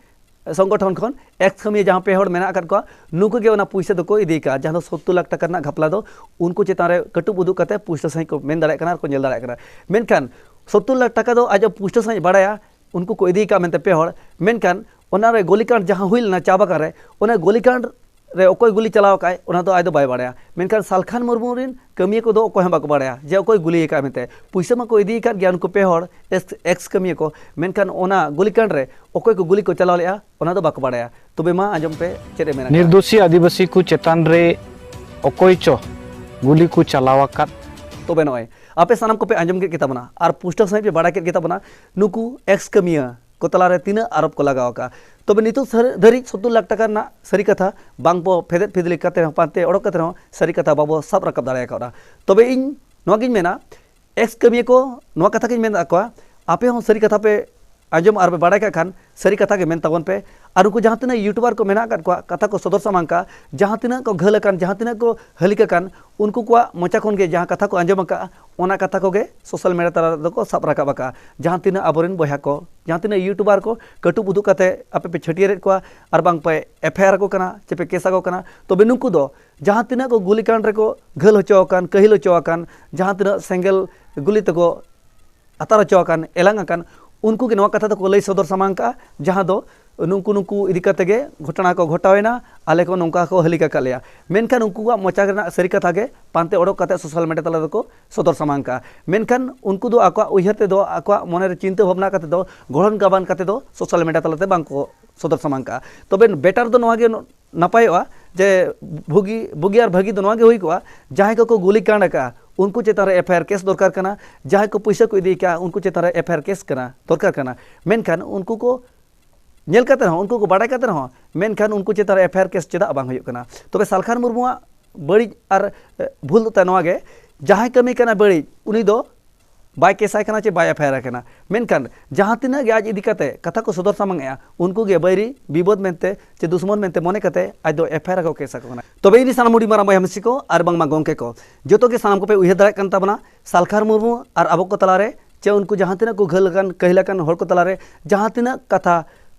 ᱥᱚᱝᱜᱚᱴᱷᱚᱱ ᱠᱷᱚᱱ ᱮᱠᱥ ᱠᱟᱹᱢᱤᱭᱟᱹ ᱡᱟᱦᱟᱸ ᱯᱮ ᱦᱚᱲ ᱢᱮᱱᱟᱜ ᱟᱠᱟᱫ ᱠᱚᱣᱟ, ᱱᱩᱠᱩ ᱜᱮ ᱚᱱᱟ ᱯᱩᱭᱥᱟᱹ ᱫᱚᱠᱚ ᱤᱫᱤ ᱟᱠᱟᱫᱼᱟ, ᱡᱟᱦᱟᱸ ᱫᱚ ᱥᱚᱛᱛᱚᱨ ᱞᱟᱠᱷ ᱴᱟᱠᱟ ᱨᱮᱱᱟᱜ ᱜᱷᱟᱯᱞᱟ ᱫᱚ ᱩᱱᱠᱩ ᱪᱮᱛᱟᱱ ᱨᱮ ᱠᱟᱹᱴᱩᱵ ᱩᱫᱩᱜ ᱠᱟᱛᱮ ᱯᱩᱥᱴᱟᱹ ᱥᱟᱺᱦᱤᱡ ᱠᱚ ᱢᱮᱱ ᱫᱟᱲᱮᱭᱟᱜ ᱠᱟᱱᱟ ᱟᱨ ᱠᱚ ᱧᱮᱞ ᱫᱟᱲᱮᱭᱟᱜ ᱠᱟᱱᱟ᱾ ᱢᱮᱱᱠᱷᱟᱱ ᱥᱚᱛᱛᱚᱨ ᱞᱟᱠᱷ ᱴᱟᱠᱟ ᱫᱚ ᱟᱡ ᱯᱩᱥᱴᱟᱹ ᱥᱟᱺᱦᱤᱡ ᱵᱟᱲᱟᱭᱟ, ᱩᱱᱠᱩ ᱠᱚ ᱤᱫᱤ ᱟᱠᱟᱫ ᱢᱮᱱᱛᱮ ᱯᱮ ᱦᱚᱲ, ᱢᱮᱱᱠᱷᱟᱱ ᱚᱱᱟ ᱨᱮ ᱜᱩᱞᱤᱠᱟᱸᱰ ᱡᱟᱦᱟᱸ ᱦᱩᱭ ᱞᱮᱱᱟ ᱪᱟ ᱵᱟᱜᱟᱱ ᱨᱮ, ᱚᱱᱟ ᱜᱩᱞᱤᱠᱟᱸᱰ ᱨᱮ ᱚᱠᱚᱭ ᱜᱩᱞᱤ ᱪᱟᱞᱟᱣ ᱟᱠᱟᱫᱼᱟᱭ, ᱚᱱᱟ ᱫᱚ ᱟᱡ ᱫᱚ ᱵᱟᱭ ᱵᱟᱲᱟᱭᱟ᱾ ᱢᱮᱱᱠᱷᱟᱱ ᱥᱟᱞᱠᱷᱟᱱ ᱢᱩᱨᱢᱩ ᱨᱤᱱ ᱠᱟᱹᱢᱤᱭᱟᱹ ᱠᱚᱫᱚ ᱚᱠᱚᱭ ᱦᱚᱸ ᱵᱟᱠᱚ ᱵᱟᱲᱟᱭᱟ ᱡᱮ ᱚᱠᱚᱭ ᱜᱩᱞᱤ ᱟᱠᱟᱫᱼᱟ ᱢᱮᱱᱛᱮ᱾ ᱯᱩᱭᱥᱟᱹ ᱢᱟᱠᱚ ᱤᱫᱤ ᱟᱠᱟᱫ ᱜᱮᱭᱟ ᱩᱱᱠᱩ ᱯᱮ ᱦᱚᱲ ᱮᱠᱥ, ᱮᱠᱥ ᱠᱟᱹᱢᱤᱭᱟᱹ ᱠᱚ, ᱢᱮᱱᱠᱷᱟᱱ ᱚᱱᱟ ᱜᱩᱞᱤᱠᱟᱸᱰ ᱨᱮ ᱚᱠᱚᱭ ᱠᱚ ᱜᱩᱞᱤ ᱠᱚ ᱪᱟᱞᱟᱣ ᱞᱮᱫᱼᱟ, ᱚᱱᱟ ᱫᱚ ᱵᱟᱠᱚ ᱵᱟᱲᱟᱭᱟ᱾ ᱛᱚᱵᱮ ᱢᱟ ᱟᱸᱡᱚᱢ ᱯᱮ ᱪᱮᱫ ᱮ ᱢᱮᱱᱟ᱾ ᱱᱤᱨᱫᱳᱥᱤ ᱟᱹᱫᱤᱵᱟᱹᱥᱤ ᱠᱚ ᱪᱮᱛᱟᱱ ᱨᱮ ᱚᱠᱚᱭ ᱪᱚ ᱜᱩᱞᱤ ᱠᱚ ᱪᱟᱞᱟᱣ ᱟᱠᱟᱫ᱾ ᱛᱚᱵᱮ ᱱᱚᱜᱼᱚᱭ ᱟᱯᱮ ᱥᱟᱱᱟᱢ ᱠᱚᱯᱮ ᱟᱸᱡᱚᱢ ᱠᱮᱫ ᱜᱮᱛᱟ ᱵᱚᱱᱟ ᱟᱨ ᱯᱩᱥᱴᱟᱹᱣ ᱥᱟᱺᱦᱤᱡ ᱯᱮ ᱵᱟᱲᱟᱭ ᱠᱮᱫ ᱜᱮᱛᱟ ᱵᱚᱱᱟ, ᱱᱩᱠᱩ ᱮᱠᱥ ᱠᱟᱹᱢᱤᱭᱟᱹ ᱠᱚ ᱛᱟᱞᱟᱨᱮ ᱛᱤᱱᱟᱹᱜ ᱟᱨᱳᱯ ᱠᱚ ᱞᱟᱜᱟᱣ ᱟᱠᱟᱫᱼᱟ᱾ ᱛᱚᱵᱮ ᱱᱤᱛᱚᱜ ᱥᱟᱹᱨ-, ᱫᱷᱟᱹᱨᱤᱡ ᱥᱚᱛᱛᱚᱨ ᱞᱟᱠᱷ ᱴᱟᱠᱟ ᱨᱮᱱᱟᱜ ᱥᱟᱹᱨᱤ ᱠᱟᱛᱷᱟ ᱵᱟᱝ ᱵᱚ ᱯᱷᱮᱫᱮᱫ ᱯᱷᱤᱫᱞᱤ ᱠᱟᱛᱮ ᱨᱮᱦᱚᱸ, ᱯᱟᱱᱛᱮ ᱚᱰᱚᱠ ᱠᱟᱛᱮ ᱨᱮᱦᱚᱸ ᱥᱟᱹᱨᱤ ᱠᱟᱛᱷᱟ ᱵᱟᱵᱚ ᱥᱟᱵ ᱨᱟᱠᱟᱵ ᱫᱟᱲᱮ ᱟᱠᱟᱫᱼᱟ᱾ ᱛᱚᱵᱮ ᱤᱧ ᱱᱚᱣᱟ ᱜᱤᱧ ᱢᱮᱱᱟ, ᱮᱠᱥ ᱠᱟᱹᱢᱤᱭᱟᱹ ᱠᱚ, ᱱᱚᱣᱟ ᱠᱟᱛᱷᱟ ᱜᱤᱧ ᱢᱮᱱ ᱟᱠᱚᱣᱟ, ᱟᱯᱮ ᱦᱚᱸ ᱥᱟᱹᱨᱤ ᱠᱟᱛᱷᱟ ᱯᱮ ᱟᱸᱡᱚᱢ ᱟᱨ ᱯᱮ ᱵᱟᱲᱟᱭ ᱠᱟᱜ ᱠᱷᱟᱱ ᱥᱟᱹᱨᱤ ᱠᱟᱛᱷᱟ ᱜᱮ ᱢᱮᱱ ᱛᱟᱵᱚᱱ ᱯᱮ᱾ ᱟᱨ ᱩᱱᱠᱩ ᱡᱟᱦᱟᱸ ᱛᱤᱱᱟᱹᱜ ᱭᱩᱴᱩᱵᱟᱨ ᱠᱚ ᱢᱮᱱᱟᱜ ᱟᱠᱟᱫ ᱠᱚᱣᱟ, ᱠᱟᱛᱷᱟ ᱠᱚ ᱥᱚᱫᱚᱨ ᱥᱟᱢᱟᱝ ᱠᱟᱜᱼᱟ, ᱡᱟᱦᱟᱸ ᱛᱤᱱᱟᱹᱜ ᱠᱚ ᱜᱷᱟᱹᱞ ᱟᱠᱟᱱ, ᱡᱟᱦᱟᱸ ᱛᱤᱱᱟᱹᱜ ᱠᱚ ᱦᱟᱹᱞᱤᱠ ᱟᱠᱟᱱ, ᱩᱱᱠᱩ ᱠᱚᱣᱟᱜ ᱢᱚᱪᱟ ᱠᱷᱚᱱ ᱜᱮ ᱡᱟᱦᱟᱸ ᱠᱟᱛᱷᱟ ᱠᱚ ᱟᱸᱡᱚᱢ ᱟᱠᱟᱫᱼᱟ, ᱚᱱᱟ ᱠᱟᱛᱷᱟ ᱠᱚᱜᱮ ᱥᱳᱥᱟᱞ ᱢᱤᱰᱤᱭᱟ ᱛᱟᱞᱟ ᱨᱮᱫᱚ ᱠᱚ ᱥᱟᱵ ᱨᱟᱠᱟᱵ ᱟᱠᱟᱫᱼᱟ᱾ ᱡᱟᱦᱟᱸ ᱛᱤᱱᱟᱹᱜ ᱟᱵᱚᱨᱮᱱ ᱵᱚᱭᱦᱟ ᱠᱚ, ᱡᱟᱦᱟᱸ ᱛᱤᱱᱟᱹᱜ ᱭᱩᱴᱩᱵᱟᱨ ᱠᱚ ᱠᱟᱹᱴᱩᱵ ᱩᱫᱩᱜ ᱠᱟᱛᱮ ᱟᱯᱮ ᱯᱮ ᱪᱷᱟᱹᱴᱭᱟᱹᱨᱮᱫ ᱠᱚᱣᱟ ᱟᱨ ᱵᱟᱝ ᱯᱮ ᱮᱯᱷ ᱟᱭ ᱟᱨ ᱟᱠᱚ ᱠᱟᱱᱟ ᱪᱮ ᱯᱮ ᱠᱮᱥ ᱟᱠᱚ ᱠᱟᱱᱟ, ᱛᱚᱵᱮ ᱱᱩᱠᱩ ᱫᱚ ᱡᱟᱦᱟᱸ ᱛᱤᱱᱟᱹᱜ ᱠᱚ ᱜᱩᱞᱤᱠᱟᱸᱰ ᱨᱮᱠᱚ ᱜᱷᱟᱹᱞ ᱦᱚᱪᱚ ᱟᱠᱟᱱ, ᱠᱟᱹᱦᱤᱞ ᱦᱚᱪᱚ ᱟᱠᱟᱱ, ᱡᱟᱦᱟᱸ ᱛᱤᱱᱟᱹᱜ ᱥᱮᱸᱜᱮᱞ ᱜᱩᱞᱤ ᱛᱮᱠᱚ ᱟᱛᱟᱨ ᱦᱚᱪᱚ ᱟᱠᱟᱱ, ᱮᱞᱟᱝ ᱟᱠᱟᱱ, ᱩᱱᱠᱩ ᱜᱮ ᱱᱚᱣᱟ ᱠᱟᱛᱷᱟ ᱫᱚᱠᱚ ᱞᱟᱹᱭ ᱥᱚᱫᱚᱨ ᱥᱟᱢᱟᱝ ᱠᱟᱜᱼᱟ, ᱡᱟᱦᱟᱸ ᱫᱚ ᱱᱩᱠᱩ ᱱᱩᱠᱩ ᱤᱫᱤ ᱠᱟᱛᱮ ᱜᱮ ᱜᱷᱚᱴᱚᱱᱟ ᱠᱚ ᱜᱷᱚᱴᱟᱣᱮᱱᱟ, ᱟᱞᱮ ᱠᱚ ᱱᱚᱝᱠᱟ ᱠᱚ ᱦᱟᱹᱞᱤᱠ ᱟᱠᱟᱫ ᱞᱮᱭᱟ᱾ ᱢᱮᱱᱠᱷᱟᱱ ᱩᱱᱠᱩᱣᱟᱜ ᱢᱚᱪᱟ ᱨᱮᱱᱟᱜ ᱥᱟᱹᱨᱤ ᱠᱟᱛᱷᱟ ᱜᱮ ᱯᱟᱱᱛᱮ ᱚᱰᱚᱠ ᱠᱟᱛᱮ ᱥᱳᱥᱟᱞ ᱢᱤᱰᱤᱭᱟ ᱛᱟᱞᱟ ᱨᱮᱠᱚ ᱥᱚᱫᱚᱨ ᱥᱟᱢᱟᱝ ᱠᱟᱜᱼᱟ᱾ ᱢᱮᱱᱠᱷᱟᱱ ᱩᱱᱠᱩ ᱫᱚ ᱟᱠᱚᱣᱟᱜ ᱩᱭᱦᱟᱹᱨ ᱛᱮᱫᱚ, ᱟᱠᱚᱣᱟᱜ ᱢᱚᱱᱮᱨᱮ ᱪᱤᱱᱛᱟᱹ ᱵᱷᱟᱵᱽᱱᱟ ᱠᱟᱛᱮ ᱫᱚ, ᱜᱚᱲᱦᱚᱱ ᱜᱟᱵᱟᱱ ᱠᱟᱛᱮ ᱫᱚ ᱥᱳᱥᱟᱞ ᱢᱤᱰᱤᱭᱟ ᱛᱟᱞᱟᱛᱮ ᱵᱟᱝ ᱠᱚ ᱥᱚᱫᱚᱨ ᱥᱟᱢᱟᱝ ᱠᱟᱜᱼᱟ᱾ ᱛᱚᱵᱮ ᱵᱮᱴᱟᱨ ᱫᱚ ᱱᱚᱣᱟ ᱜᱮ ᱱᱟᱯᱟᱭᱚᱜᱼᱟ ᱡᱮ ᱵᱩᱜᱤ, ᱵᱩᱜᱤ ᱟᱨ ᱵᱷᱟᱹᱜᱤ ᱫᱚ ᱱᱚᱣᱟ ᱜᱮ ᱦᱩᱭ ᱠᱚᱜᱼᱟ, ᱡᱟᱦᱟᱸᱭ ᱠᱚᱠᱚ ᱜᱩᱞᱤ ᱠᱟᱸᱰ ᱟᱠᱟᱫᱼᱟ, ᱩᱱᱠᱩ ᱪᱮᱛᱟᱱ ᱨᱮ ᱮᱯᱷ ᱟᱭ ᱟᱨ ᱠᱮᱥ ᱫᱚᱨᱠᱟᱨ ᱠᱟᱱᱟ, ᱡᱟᱦᱟᱸᱭ ᱠᱚ ᱯᱩᱭᱥᱟᱹ ᱠᱚ ᱤᱫᱤ ᱠᱟᱜᱼᱟ, ᱩᱱᱠᱩ ᱪᱮᱛᱟᱱ ᱨᱮ ᱮᱯᱷ ᱟᱭ ᱟᱨ ᱠᱮᱥ ᱠᱟᱱᱟ, ᱫᱚᱨᱠᱟᱨ ᱠᱟᱱᱟ᱾ ᱢᱮᱱᱠᱷᱟᱱ ᱩᱱᱠᱩ ᱠᱚ ᱧᱮᱞ ᱠᱟᱛᱮ ᱨᱮᱦᱚᱸ, ᱩᱱᱠᱩ ᱠᱚ ᱵᱟᱲᱟᱭ ᱠᱟᱛᱮ ᱨᱮᱦᱚᱸ, ᱢᱮᱱᱠᱷᱟᱱ ᱩᱱᱠᱩ ᱪᱮᱛᱟᱱ ᱨᱮ ᱮᱯᱷ ᱟᱭ ᱟᱨ ᱠᱮᱥ ᱪᱮᱫᱟᱜ ᱵᱟᱝ ᱦᱩᱭᱩᱜ ᱠᱟᱱᱟ? ᱛᱚᱵᱮ ᱥᱟᱞᱠᱷᱟᱱ ᱢᱩᱨᱢᱩᱣᱟᱜ ᱵᱟᱹᱲᱤᱡ ᱟᱨ, ᱮ, ᱵᱷᱩᱞ ᱫᱚ ᱛᱟᱭ ᱱᱚᱣᱟ ᱜᱮ, ᱡᱟᱦᱟᱸᱭ ᱠᱟᱹᱢᱤ ᱠᱟᱱᱟ ᱵᱟᱹᱲᱤᱡ, ᱩᱱᱤ ᱫᱚ ᱵᱟᱭ ᱠᱮᱥ ᱟᱭ ᱠᱟᱱᱟ ᱪᱮ ᱵᱟᱭ ᱮᱯᱷ ᱟᱭ ᱟᱨ ᱟᱭ ᱠᱟᱱᱟ᱾ ᱢᱮᱱᱠᱷᱟᱱ ᱡᱟᱦᱟᱸ ᱛᱤᱱᱟᱹᱜ ᱜᱮ ᱟᱡ ᱤᱫᱤ ᱠᱟᱛᱮ ᱠᱟᱛᱷᱟ ᱠᱚ ᱥᱚᱫᱚᱨ ᱥᱟᱢᱟᱝ ᱮᱜᱼᱟ, ᱩᱱᱠᱩ ᱜᱮ ᱵᱟᱹᱭᱨᱤ, ᱵᱤᱵᱟᱹᱫ ᱢᱮᱱᱛᱮ ᱪᱮ ᱫᱩᱥᱢᱚᱱ ᱢᱮᱱᱛᱮ ᱢᱚᱱᱮ ᱠᱟᱛᱮ ᱟᱡ ᱫᱚ ᱮᱯᱷ ᱟᱭ ᱟᱨ ᱟᱠᱚ, ᱠᱮᱥ ᱟᱠᱚ ᱠᱟᱱᱟ᱾ ᱛᱚᱵᱮ ᱤᱧ ᱥᱟᱱᱟᱢ ᱦᱩᱰᱤᱧ ᱢᱟᱨᱟᱝ ᱵᱚᱭᱦᱟ ᱢᱤᱥᱤ ᱠᱚ ᱟᱨ ᱵᱟᱝᱢᱟ ᱜᱚᱢᱠᱮ ᱠᱚ, ᱡᱚᱛᱚ ᱜᱮ ᱥᱟᱱᱟᱢ ᱠᱚᱯᱮ ᱩᱭᱦᱟᱹᱨ ᱫᱟᱲᱮᱭᱟᱜ ᱠᱟᱱ ᱛᱟᱵᱚᱱᱟ, ᱥᱟᱞᱠᱷᱟᱱ ᱢᱩᱨᱢᱩ ᱟᱨ ᱟᱵᱚ ᱠᱚ ᱛᱟᱞᱟᱨᱮ ᱪᱮ ᱩᱱᱠᱩ ᱡᱟᱦᱟᱸ ᱛᱤᱱᱟᱹᱜ ᱠᱚ ᱜᱷᱟᱹᱞ ᱟᱠᱟᱱ, ᱠᱟᱹᱦᱤᱞ ᱟᱠᱟᱱ ᱦᱚᱲ ᱠᱚ ᱛᱟᱞᱟᱨᱮ ᱡᱟᱦᱟᱸ ᱛᱤᱱᱟᱹᱜ ᱠᱟᱛᱷᱟ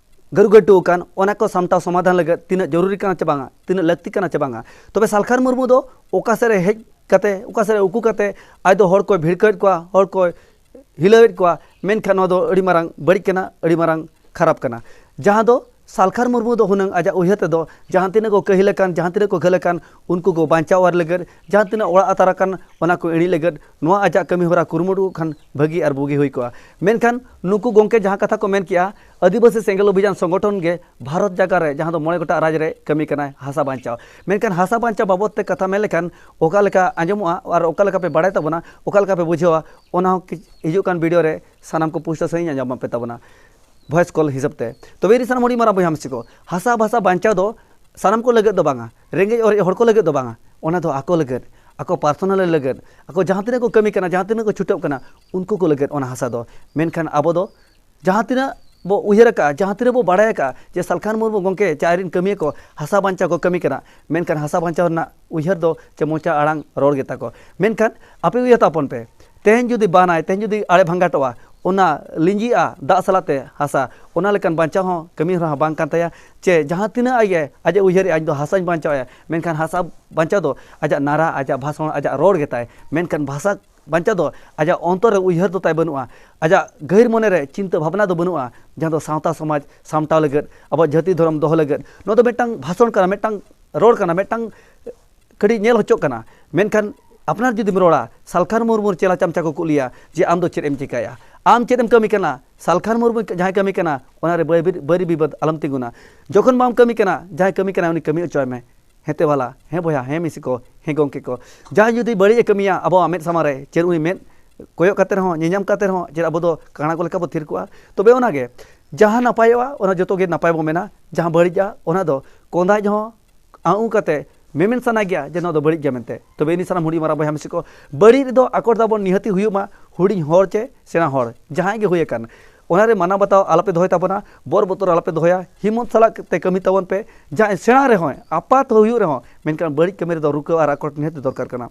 ᱜᱟᱹᱨᱩ ᱜᱟᱹᱴᱩ ᱟᱠᱟᱱ, ᱚᱱᱟ ᱠᱚ ᱥᱟᱢᱴᱟᱣ ᱥᱚᱢᱟᱫᱷᱟᱱ ᱞᱟᱹᱜᱤᱫ ᱛᱤᱱᱟᱹᱜ ᱡᱚᱨᱩᱨᱤ ᱠᱟᱱᱟ ᱪᱮ ᱵᱟᱝᱟ, ᱛᱤᱱᱟᱹᱜ ᱞᱟᱹᱠᱛᱤ ᱠᱟᱱᱟ ᱪᱮ ᱵᱟᱝᱟ᱾ ᱛᱚᱵᱮ ᱥᱟᱞᱠᱷᱟᱱ ᱢᱩᱨᱢᱩ ᱫᱚ ᱚᱠᱟ ᱥᱮᱫ ᱨᱮ ᱦᱮᱡ ᱠᱟᱛᱮ, ᱚᱠᱟ ᱥᱮᱫ ᱨᱮ ᱩᱠᱩ ᱠᱟᱛᱮ ᱟᱡ ᱫᱚ ᱦᱚᱲ ᱠᱚᱭ ᱵᱷᱤᱲᱠᱟᱹᱣᱮᱫ ᱠᱚᱣᱟ, ᱦᱚᱲ ᱠᱚᱭ ᱦᱤᱞᱟᱹᱣᱮᱫ ᱠᱚᱣᱟ, ᱢᱮᱱᱠᱷᱟᱱ ᱱᱚᱣᱟ ᱫᱚ ᱟᱹᱰᱤ ᱢᱟᱨᱟᱝ ᱵᱟᱹᱲᱤᱡ ᱠᱟᱱᱟ, ᱟᱹᱰᱤ ᱢᱟᱨᱟᱝ ᱠᱷᱟᱨᱟᱯ ᱠᱟᱱᱟ᱾ ᱡᱟᱦᱟᱸ ᱫᱚ ᱥᱟᱞᱠᱷᱟᱱ ᱢᱩᱨᱢᱩ ᱫᱚ ᱦᱩᱱᱟᱹᱝ ᱟᱡᱟᱜ ᱩᱭᱦᱟᱹᱨ ᱛᱮᱫᱚ ᱡᱟᱦᱟᱸ ᱛᱤᱱᱟᱹᱜ ᱠᱚ ᱠᱟᱹᱦᱤᱞ ᱟᱠᱟᱱ, ᱡᱟᱦᱟᱸ ᱛᱤᱱᱟᱹᱜ ᱠᱚ ᱜᱷᱟᱹᱞ ᱟᱠᱟᱱ, ᱩᱱᱠᱩ ᱠᱚ ᱵᱟᱧᱪᱟᱣ ᱟᱨ ᱞᱟᱹᱜᱤᱫ, ᱡᱟᱦᱟᱸ ᱛᱤᱱᱟᱹᱜ ᱚᱲᱟᱜ ᱟᱛᱟᱨ ᱟᱠᱟᱱ, ᱚᱱᱟ ᱠᱚ ᱮᱲᱮ ᱞᱟᱹᱜᱤᱫ ᱱᱚᱣᱟ ᱟᱡᱟᱜ ᱠᱟᱹᱢᱤ ᱦᱚᱨᱟ ᱠᱩᱨᱩᱢᱩᱴᱩ ᱠᱷᱟᱱ ᱵᱷᱟᱹᱜᱤ ᱟᱨ ᱵᱩᱜᱤ ᱦᱩᱭ ᱠᱚᱜᱼᱟ᱾ ᱢᱮᱱᱠᱷᱟᱱ ᱱᱩᱠᱩ ᱜᱚᱢᱠᱮ ᱡᱟᱦᱟᱸ ᱠᱟᱛᱷᱟ ᱠᱚ ᱢᱮᱱ ᱠᱮᱜᱼᱟ, ᱟᱹᱫᱤᱵᱟᱹᱥᱤ ᱥᱮᱸᱜᱮᱞ ᱚᱵᱷᱤᱡᱟᱱ ᱥᱚᱝᱜᱚᱴᱷᱚᱱ ᱜᱮ ᱵᱷᱟᱨᱚᱛ ᱡᱟᱠᱟᱛ ᱨᱮ ᱡᱟᱦᱟᱸ ᱫᱚ ᱢᱚᱬᱮ ᱜᱚᱴᱟᱝ ᱨᱟᱡᱽ ᱨᱮ ᱠᱟᱹᱢᱤ ᱠᱟᱱᱟᱭ ᱦᱟᱥᱟ ᱵᱟᱧᱪᱟᱣ᱾ ᱢᱮᱱᱠᱷᱟᱱ ᱦᱟᱥᱟ ᱵᱟᱧᱪᱟᱣ ᱵᱟᱵᱚᱫ ᱛᱮ ᱠᱟᱛᱷᱟ ᱢᱮᱱ ᱞᱮᱠᱷᱟᱱ ᱚᱠᱟ ᱞᱮᱠᱟ ᱟᱸᱡᱚᱢᱚᱜᱼᱟ ᱟᱨ ᱚᱠᱟ ᱞᱮᱠᱟ ᱯᱮ ᱵᱟᱲᱟᱭ ᱛᱟᱵᱚᱱᱟ, ᱚᱠᱟ ᱞᱮᱠᱟ ᱯᱮ ᱵᱩᱡᱷᱟᱹᱣᱟ, ᱚᱱᱟ ᱦᱚᱸ ᱠᱤ-, ᱦᱤᱡᱩᱜ ᱠᱟᱱ ᱵᱷᱤᱰᱤᱭᱳ ᱨᱮ ᱥᱟᱱᱟᱢ ᱠᱚ ᱯᱩᱥᱴᱟᱹᱣ ᱥᱟᱺᱦᱤᱡ ᱟᱸᱡᱚᱢ ᱟᱯᱮ ᱛᱟᱵᱚᱱᱟ᱾ ᱵᱷᱚᱭᱮᱥ ᱠᱚᱞ ᱦᱤᱥᱟᱹᱵ ᱛᱮ᱾ ᱛᱚᱵᱮ ᱤᱧ ᱥᱟᱱᱟᱢ ᱦᱩᱰᱤᱧ ᱢᱟᱨᱟᱝ ᱵᱚᱭᱦᱟ ᱢᱤᱥᱤ ᱠᱚ, ᱦᱟᱥᱟ ᱵᱷᱟᱥᱟ ᱵᱟᱧᱪᱟᱣ ᱫᱚ ᱥᱟᱱᱟᱢ ᱠᱚ ᱞᱟᱹᱜᱤᱫ ᱫᱚ ᱵᱟᱝᱟ, ᱨᱮᱸᱜᱮᱡ ᱚᱨᱮᱡ ᱦᱚᱲ ᱠᱚ ᱞᱟᱹᱜᱤᱫ ᱫᱚ ᱵᱟᱝᱟ, ᱚᱱᱟ ᱫᱚ ᱟᱠᱚ ᱞᱟᱹᱜᱤᱫ, ᱟᱠᱚ ᱯᱟᱨᱥᱚᱱᱟᱞ ᱞᱟᱹᱜᱤᱫ, ᱟᱠᱚ ᱡᱟᱦᱟᱸ ᱛᱤᱱᱟᱹᱜ ᱠᱚ ᱠᱟᱹᱢᱤ ᱠᱟᱱᱟ, ᱡᱟᱦᱟᱸ ᱛᱤᱱᱟᱹᱜ ᱠᱚ ᱪᱷᱩᱴᱟᱹᱜ ᱠᱟᱱᱟ, ᱩᱱᱠᱩ ᱠᱚ ᱞᱟᱹᱜᱤᱫ ᱚᱱᱟ ᱦᱟᱥᱟ ᱫᱚ᱾ ᱢᱮᱱᱠᱷᱟᱱ ᱟᱵᱚ ᱫᱚ ᱡᱟᱦᱟᱸ ᱛᱤᱱᱟᱹᱜ ᱵᱚ ᱩᱭᱦᱟᱹᱨ ᱟᱠᱟᱫᱼᱟ, ᱡᱟᱦᱟᱸ ᱛᱤᱱᱟᱹᱜ ᱵᱚ ᱵᱟᱲᱟᱭ ᱟᱠᱟᱫᱼᱟ ᱡᱮ ᱥᱟᱞᱠᱷᱟᱱ ᱢᱩᱨᱢᱩ ᱜᱚᱢᱠᱮ ᱪᱮ ᱟᱡ ᱨᱮᱱ ᱠᱟᱹᱢᱤᱭᱟᱹ ᱠᱚ ᱦᱟᱥᱟ ᱵᱟᱧᱪᱟᱣ ᱠᱚ ᱠᱟᱹᱢᱤ ᱠᱟᱱᱟ, ᱢᱮᱱᱠᱷᱟᱱ ᱦᱟᱥᱟ ᱵᱟᱧᱪᱟᱣ ᱨᱮᱱᱟᱜ ᱩᱭᱦᱟᱹᱨ ᱫᱚ ᱪᱮ ᱢᱚᱪᱟ ᱟᱲᱟᱝ ᱨᱚᱲ ᱜᱮᱛᱟ ᱠᱚ᱾ ᱢᱮᱱᱠᱷᱟᱱ ᱟᱯᱮ ᱩᱭᱦᱟᱹᱨ ᱛᱟᱵᱚᱱ ᱯᱮ, ᱛᱮᱦᱮᱧ ᱡᱩᱫᱤ ᱵᱟᱱᱟᱭ, ᱛᱮᱦᱮᱧ ᱡᱩᱫᱤ ᱟᱲᱮ ᱵᱷᱟᱸᱜᱟᱴᱚᱜᱼᱟ, ᱚᱱᱟ ᱞᱤᱸᱡᱤᱜᱼᱟ ᱫᱟᱜ ᱥᱟᱞᱟᱜ ᱛᱮ ᱦᱟᱥᱟ, ᱚᱱᱟ ᱞᱮᱠᱟᱱ ᱵᱟᱧᱪᱟᱣ ᱦᱚᱸ ᱠᱟᱹᱢᱤ ᱦᱚᱨᱟ ᱦᱚᱸ ᱵᱟᱝ ᱠᱟᱱ ᱛᱟᱭᱟ᱾ ᱪᱮ ᱡᱟᱦᱟᱸ ᱛᱤᱱᱟᱹᱜ ᱟᱡ ᱜᱮ, ᱟᱡ ᱮ ᱩᱭᱦᱟᱹᱨᱮᱜᱼᱟ, "ᱤᱧ ᱫᱚ ᱦᱟᱥᱟᱧ ᱵᱟᱧᱪᱟᱣᱮᱜᱼᱟ", ᱢᱮᱱᱠᱷᱟᱱ ᱦᱟᱥᱟ ᱵᱟᱧᱪᱟᱣ ᱫᱚ ᱟᱡᱟᱜ ᱱᱟᱨᱟ, ᱟᱡᱟᱜ ᱵᱷᱟᱥᱚᱱ, ᱟᱡᱟᱜ ᱨᱚᱲ ᱜᱮᱛᱟᱭ, ᱢᱮᱱᱠᱷᱟᱱ ᱵᱷᱟᱥᱟ ᱵᱟᱧᱪᱟᱣ ᱫᱚ ᱟᱡᱟᱜ ᱚᱱᱛᱚᱨ ᱨᱮ ᱩᱭᱦᱟᱹᱨ ᱫᱚ ᱛᱟᱭ ᱵᱟᱹᱱᱩᱜᱼᱟ, ᱟᱡᱟᱜ ᱜᱟᱹᱦᱤᱨ ᱢᱚᱱᱮ ᱨᱮ ᱪᱤᱱᱛᱟᱹ ᱵᱷᱟᱵᱽᱱᱟ ᱫᱚ ᱵᱟᱹᱱᱩᱜᱼᱟ, ᱡᱟᱦᱟᱸ ᱫᱚ ᱥᱟᱶᱛᱟ ᱥᱚᱢᱟᱡᱽ ᱥᱟᱢᱴᱟᱣ ᱞᱟᱹᱜᱤᱫ, ᱟᱵᱚᱣᱟᱜ ᱡᱟᱹᱛᱤ ᱫᱷᱚᱨᱚᱢ ᱫᱚᱦᱚ ᱞᱟᱹᱜᱤᱫ᱾ ᱱᱚᱣᱟ ᱫᱚ ᱢᱤᱫᱴᱟᱝ ᱵᱷᱟᱥᱚᱱ ᱠᱟᱱᱟ, ᱢᱤᱫᱴᱟᱝ ᱨᱚᱲ ᱠᱟᱱᱟ, ᱢᱤᱫᱴᱟᱝ ᱠᱟᱹᱴᱤᱡ ᱧᱮᱞ ᱦᱚᱪᱚᱜ ᱠᱟᱱᱟ᱾ ᱢᱮᱱᱠᱷᱟᱱ ᱟᱯᱱᱟᱨ ᱡᱩᱫᱤᱢ ᱨᱚᱲᱟ, ᱥᱟᱞᱠᱷᱟᱱ ᱢᱩᱨᱢᱩ ᱪᱮᱞᱟ ᱪᱟᱢᱪᱟ ᱠᱚ ᱠᱩᱞᱤᱭᱟ ᱡᱮ, "ᱟᱢ ᱫᱚ ᱪᱮᱫ ᱮᱢ ᱪᱤᱠᱟᱹᱭᱟ? ᱟᱢ ᱪᱮᱫ ᱮᱢ ᱠᱟᱹᱢᱤ ᱠᱟᱱᱟ?" ᱥᱟᱞᱠᱷᱟᱱ ᱢᱩᱨᱢᱩ ᱡᱟᱦᱟᱸᱭ ᱠᱟᱹᱢᱤ ᱠᱟᱱᱟ, ᱚᱱᱟᱨᱮ ᱵᱟᱹᱭ-, ᱵᱟᱹᱨᱤ ᱵᱤᱵᱟᱹᱫ ᱟᱞᱚᱢ ᱛᱤᱸᱜᱩᱱᱟ᱾ ᱡᱚᱠᱷᱚᱱ ᱵᱟᱢ ᱠᱟᱹᱢᱤ ᱠᱟᱱᱟ, ᱡᱟᱦᱟᱸᱭ ᱠᱟᱹᱢᱤ ᱠᱟᱱᱟ, ᱩᱱᱤ ᱠᱟᱹᱢᱤ ᱦᱚᱪᱚᱭ ᱢᱮ᱾ ᱦᱮᱸ ᱛᱮ ᱵᱷᱟᱞᱟ, ᱦᱮᱸ ᱵᱚᱭᱦᱟ, ᱦᱮᱸ ᱢᱤᱥᱤ ᱠᱚ, ᱦᱮᱸ ᱜᱚᱢᱠᱮ ᱠᱚ, ᱡᱟᱦᱟᱸᱭ ᱡᱩᱫᱤ ᱵᱟᱹᱲᱤᱡ ᱮ ᱠᱟᱹᱢᱤᱭᱟ ᱟᱵᱚᱣᱟᱜ ᱢᱮᱫ ᱥᱟᱢᱟᱝ ᱨᱮ, ᱪᱮᱫ ᱩᱱᱤ ᱢᱮᱫ ᱠᱚᱭᱚᱜ ᱠᱟᱛᱮ ᱨᱮᱦᱚᱸ, ᱧᱮᱧᱟᱢ ᱠᱟᱛᱮ ᱨᱮᱦᱚᱸ, ᱪᱮᱫ ᱟᱵᱚ ᱫᱚ ᱠᱟᱬᱟ ᱠᱚ ᱞᱮᱠᱟ ᱵᱚ ᱛᱷᱤᱨ ᱠᱚᱜᱼᱟ? ᱛᱚᱵᱮ ᱚᱱᱟᱜᱮ, ᱡᱟᱦᱟᱸ ᱱᱟᱯᱟᱭᱚᱜᱼᱟ, ᱚᱱᱟ ᱡᱚᱛᱚ ᱜᱮ ᱱᱟᱯᱟᱭ ᱵᱚ ᱢᱮᱱᱟ᱾ ᱡᱟᱦᱟᱸ ᱵᱟᱹᱲᱤᱡᱼᱟ, ᱚᱱᱟ ᱫᱚ ᱠᱚᱸᱫᱟᱭ ᱦᱚᱸ ᱟᱹᱜᱩ ᱠᱟᱛᱮ ᱢᱮᱢᱮᱱ ᱥᱟᱱᱟ ᱜᱮᱭᱟ ᱡᱮ ᱱᱚᱣᱟ ᱫᱚ ᱵᱟᱹᱲᱤᱡ ᱜᱮᱭᱟ ᱢᱮᱱᱛᱮ᱾ ᱛᱚᱵᱮ ᱤᱱᱟᱹ ᱥᱟᱱᱟᱢ ᱦᱩᱰᱤᱧ ᱢᱟᱨᱟᱝ ᱵᱚᱭᱦᱟ ᱢᱤᱥᱤ ᱠᱚ, ᱵᱟᱹᱲᱤᱡ ᱨᱮᱫᱚ ᱟᱠᱚᱴ ᱫᱟᱵᱚᱱ ᱱᱤᱦᱟᱹᱛᱤ ᱦᱩᱭᱩᱜ ᱢᱟ, ᱦᱩᱰᱤᱧ ᱦᱚᱲ ᱪᱮ ᱥᱮᱬᱟ ᱦᱚᱲ, ᱡᱟᱦᱟᱸᱭ ᱜᱮ ᱦᱩᱭ ᱟᱠᱟᱱ, ᱚᱱᱟᱨᱮ ᱢᱟᱱᱟᱣ ᱵᱟᱛᱟᱣ ᱟᱞᱚᱯᱮ ᱫᱚᱦᱚᱭ ᱛᱟᱵᱚᱱᱟ, ᱵᱚᱨ ᱵᱚᱛᱚᱨ ᱟᱞᱚᱯᱮ ᱫᱚᱦᱚᱭᱟ, ᱦᱤᱢᱢᱚᱛ ᱥᱟᱞᱟᱜ ᱛᱮ ᱠᱟᱹᱢᱤ ᱛᱟᱵᱚᱱ ᱯᱮ᱾ ᱡᱟᱦᱟᱸᱭ ᱥᱮᱬᱟ ᱨᱮᱦᱚᱸᱭ, ᱟᱯᱟᱛ ᱦᱚᱸ ᱦᱩᱭᱩᱜ ᱨᱮᱦᱚᱸ, ᱢᱮᱱᱠᱷᱟᱱ ᱵᱟᱹᱲᱤᱡ ᱠᱟᱹᱢᱤ ᱨᱮᱫᱚ ᱨᱩᱠᱟᱹᱣ ᱟᱨ ᱟᱠᱚᱴ ᱱᱤᱦᱟᱹᱛ ᱫᱚᱨᱠᱟᱨ ᱠᱟᱱᱟ᱾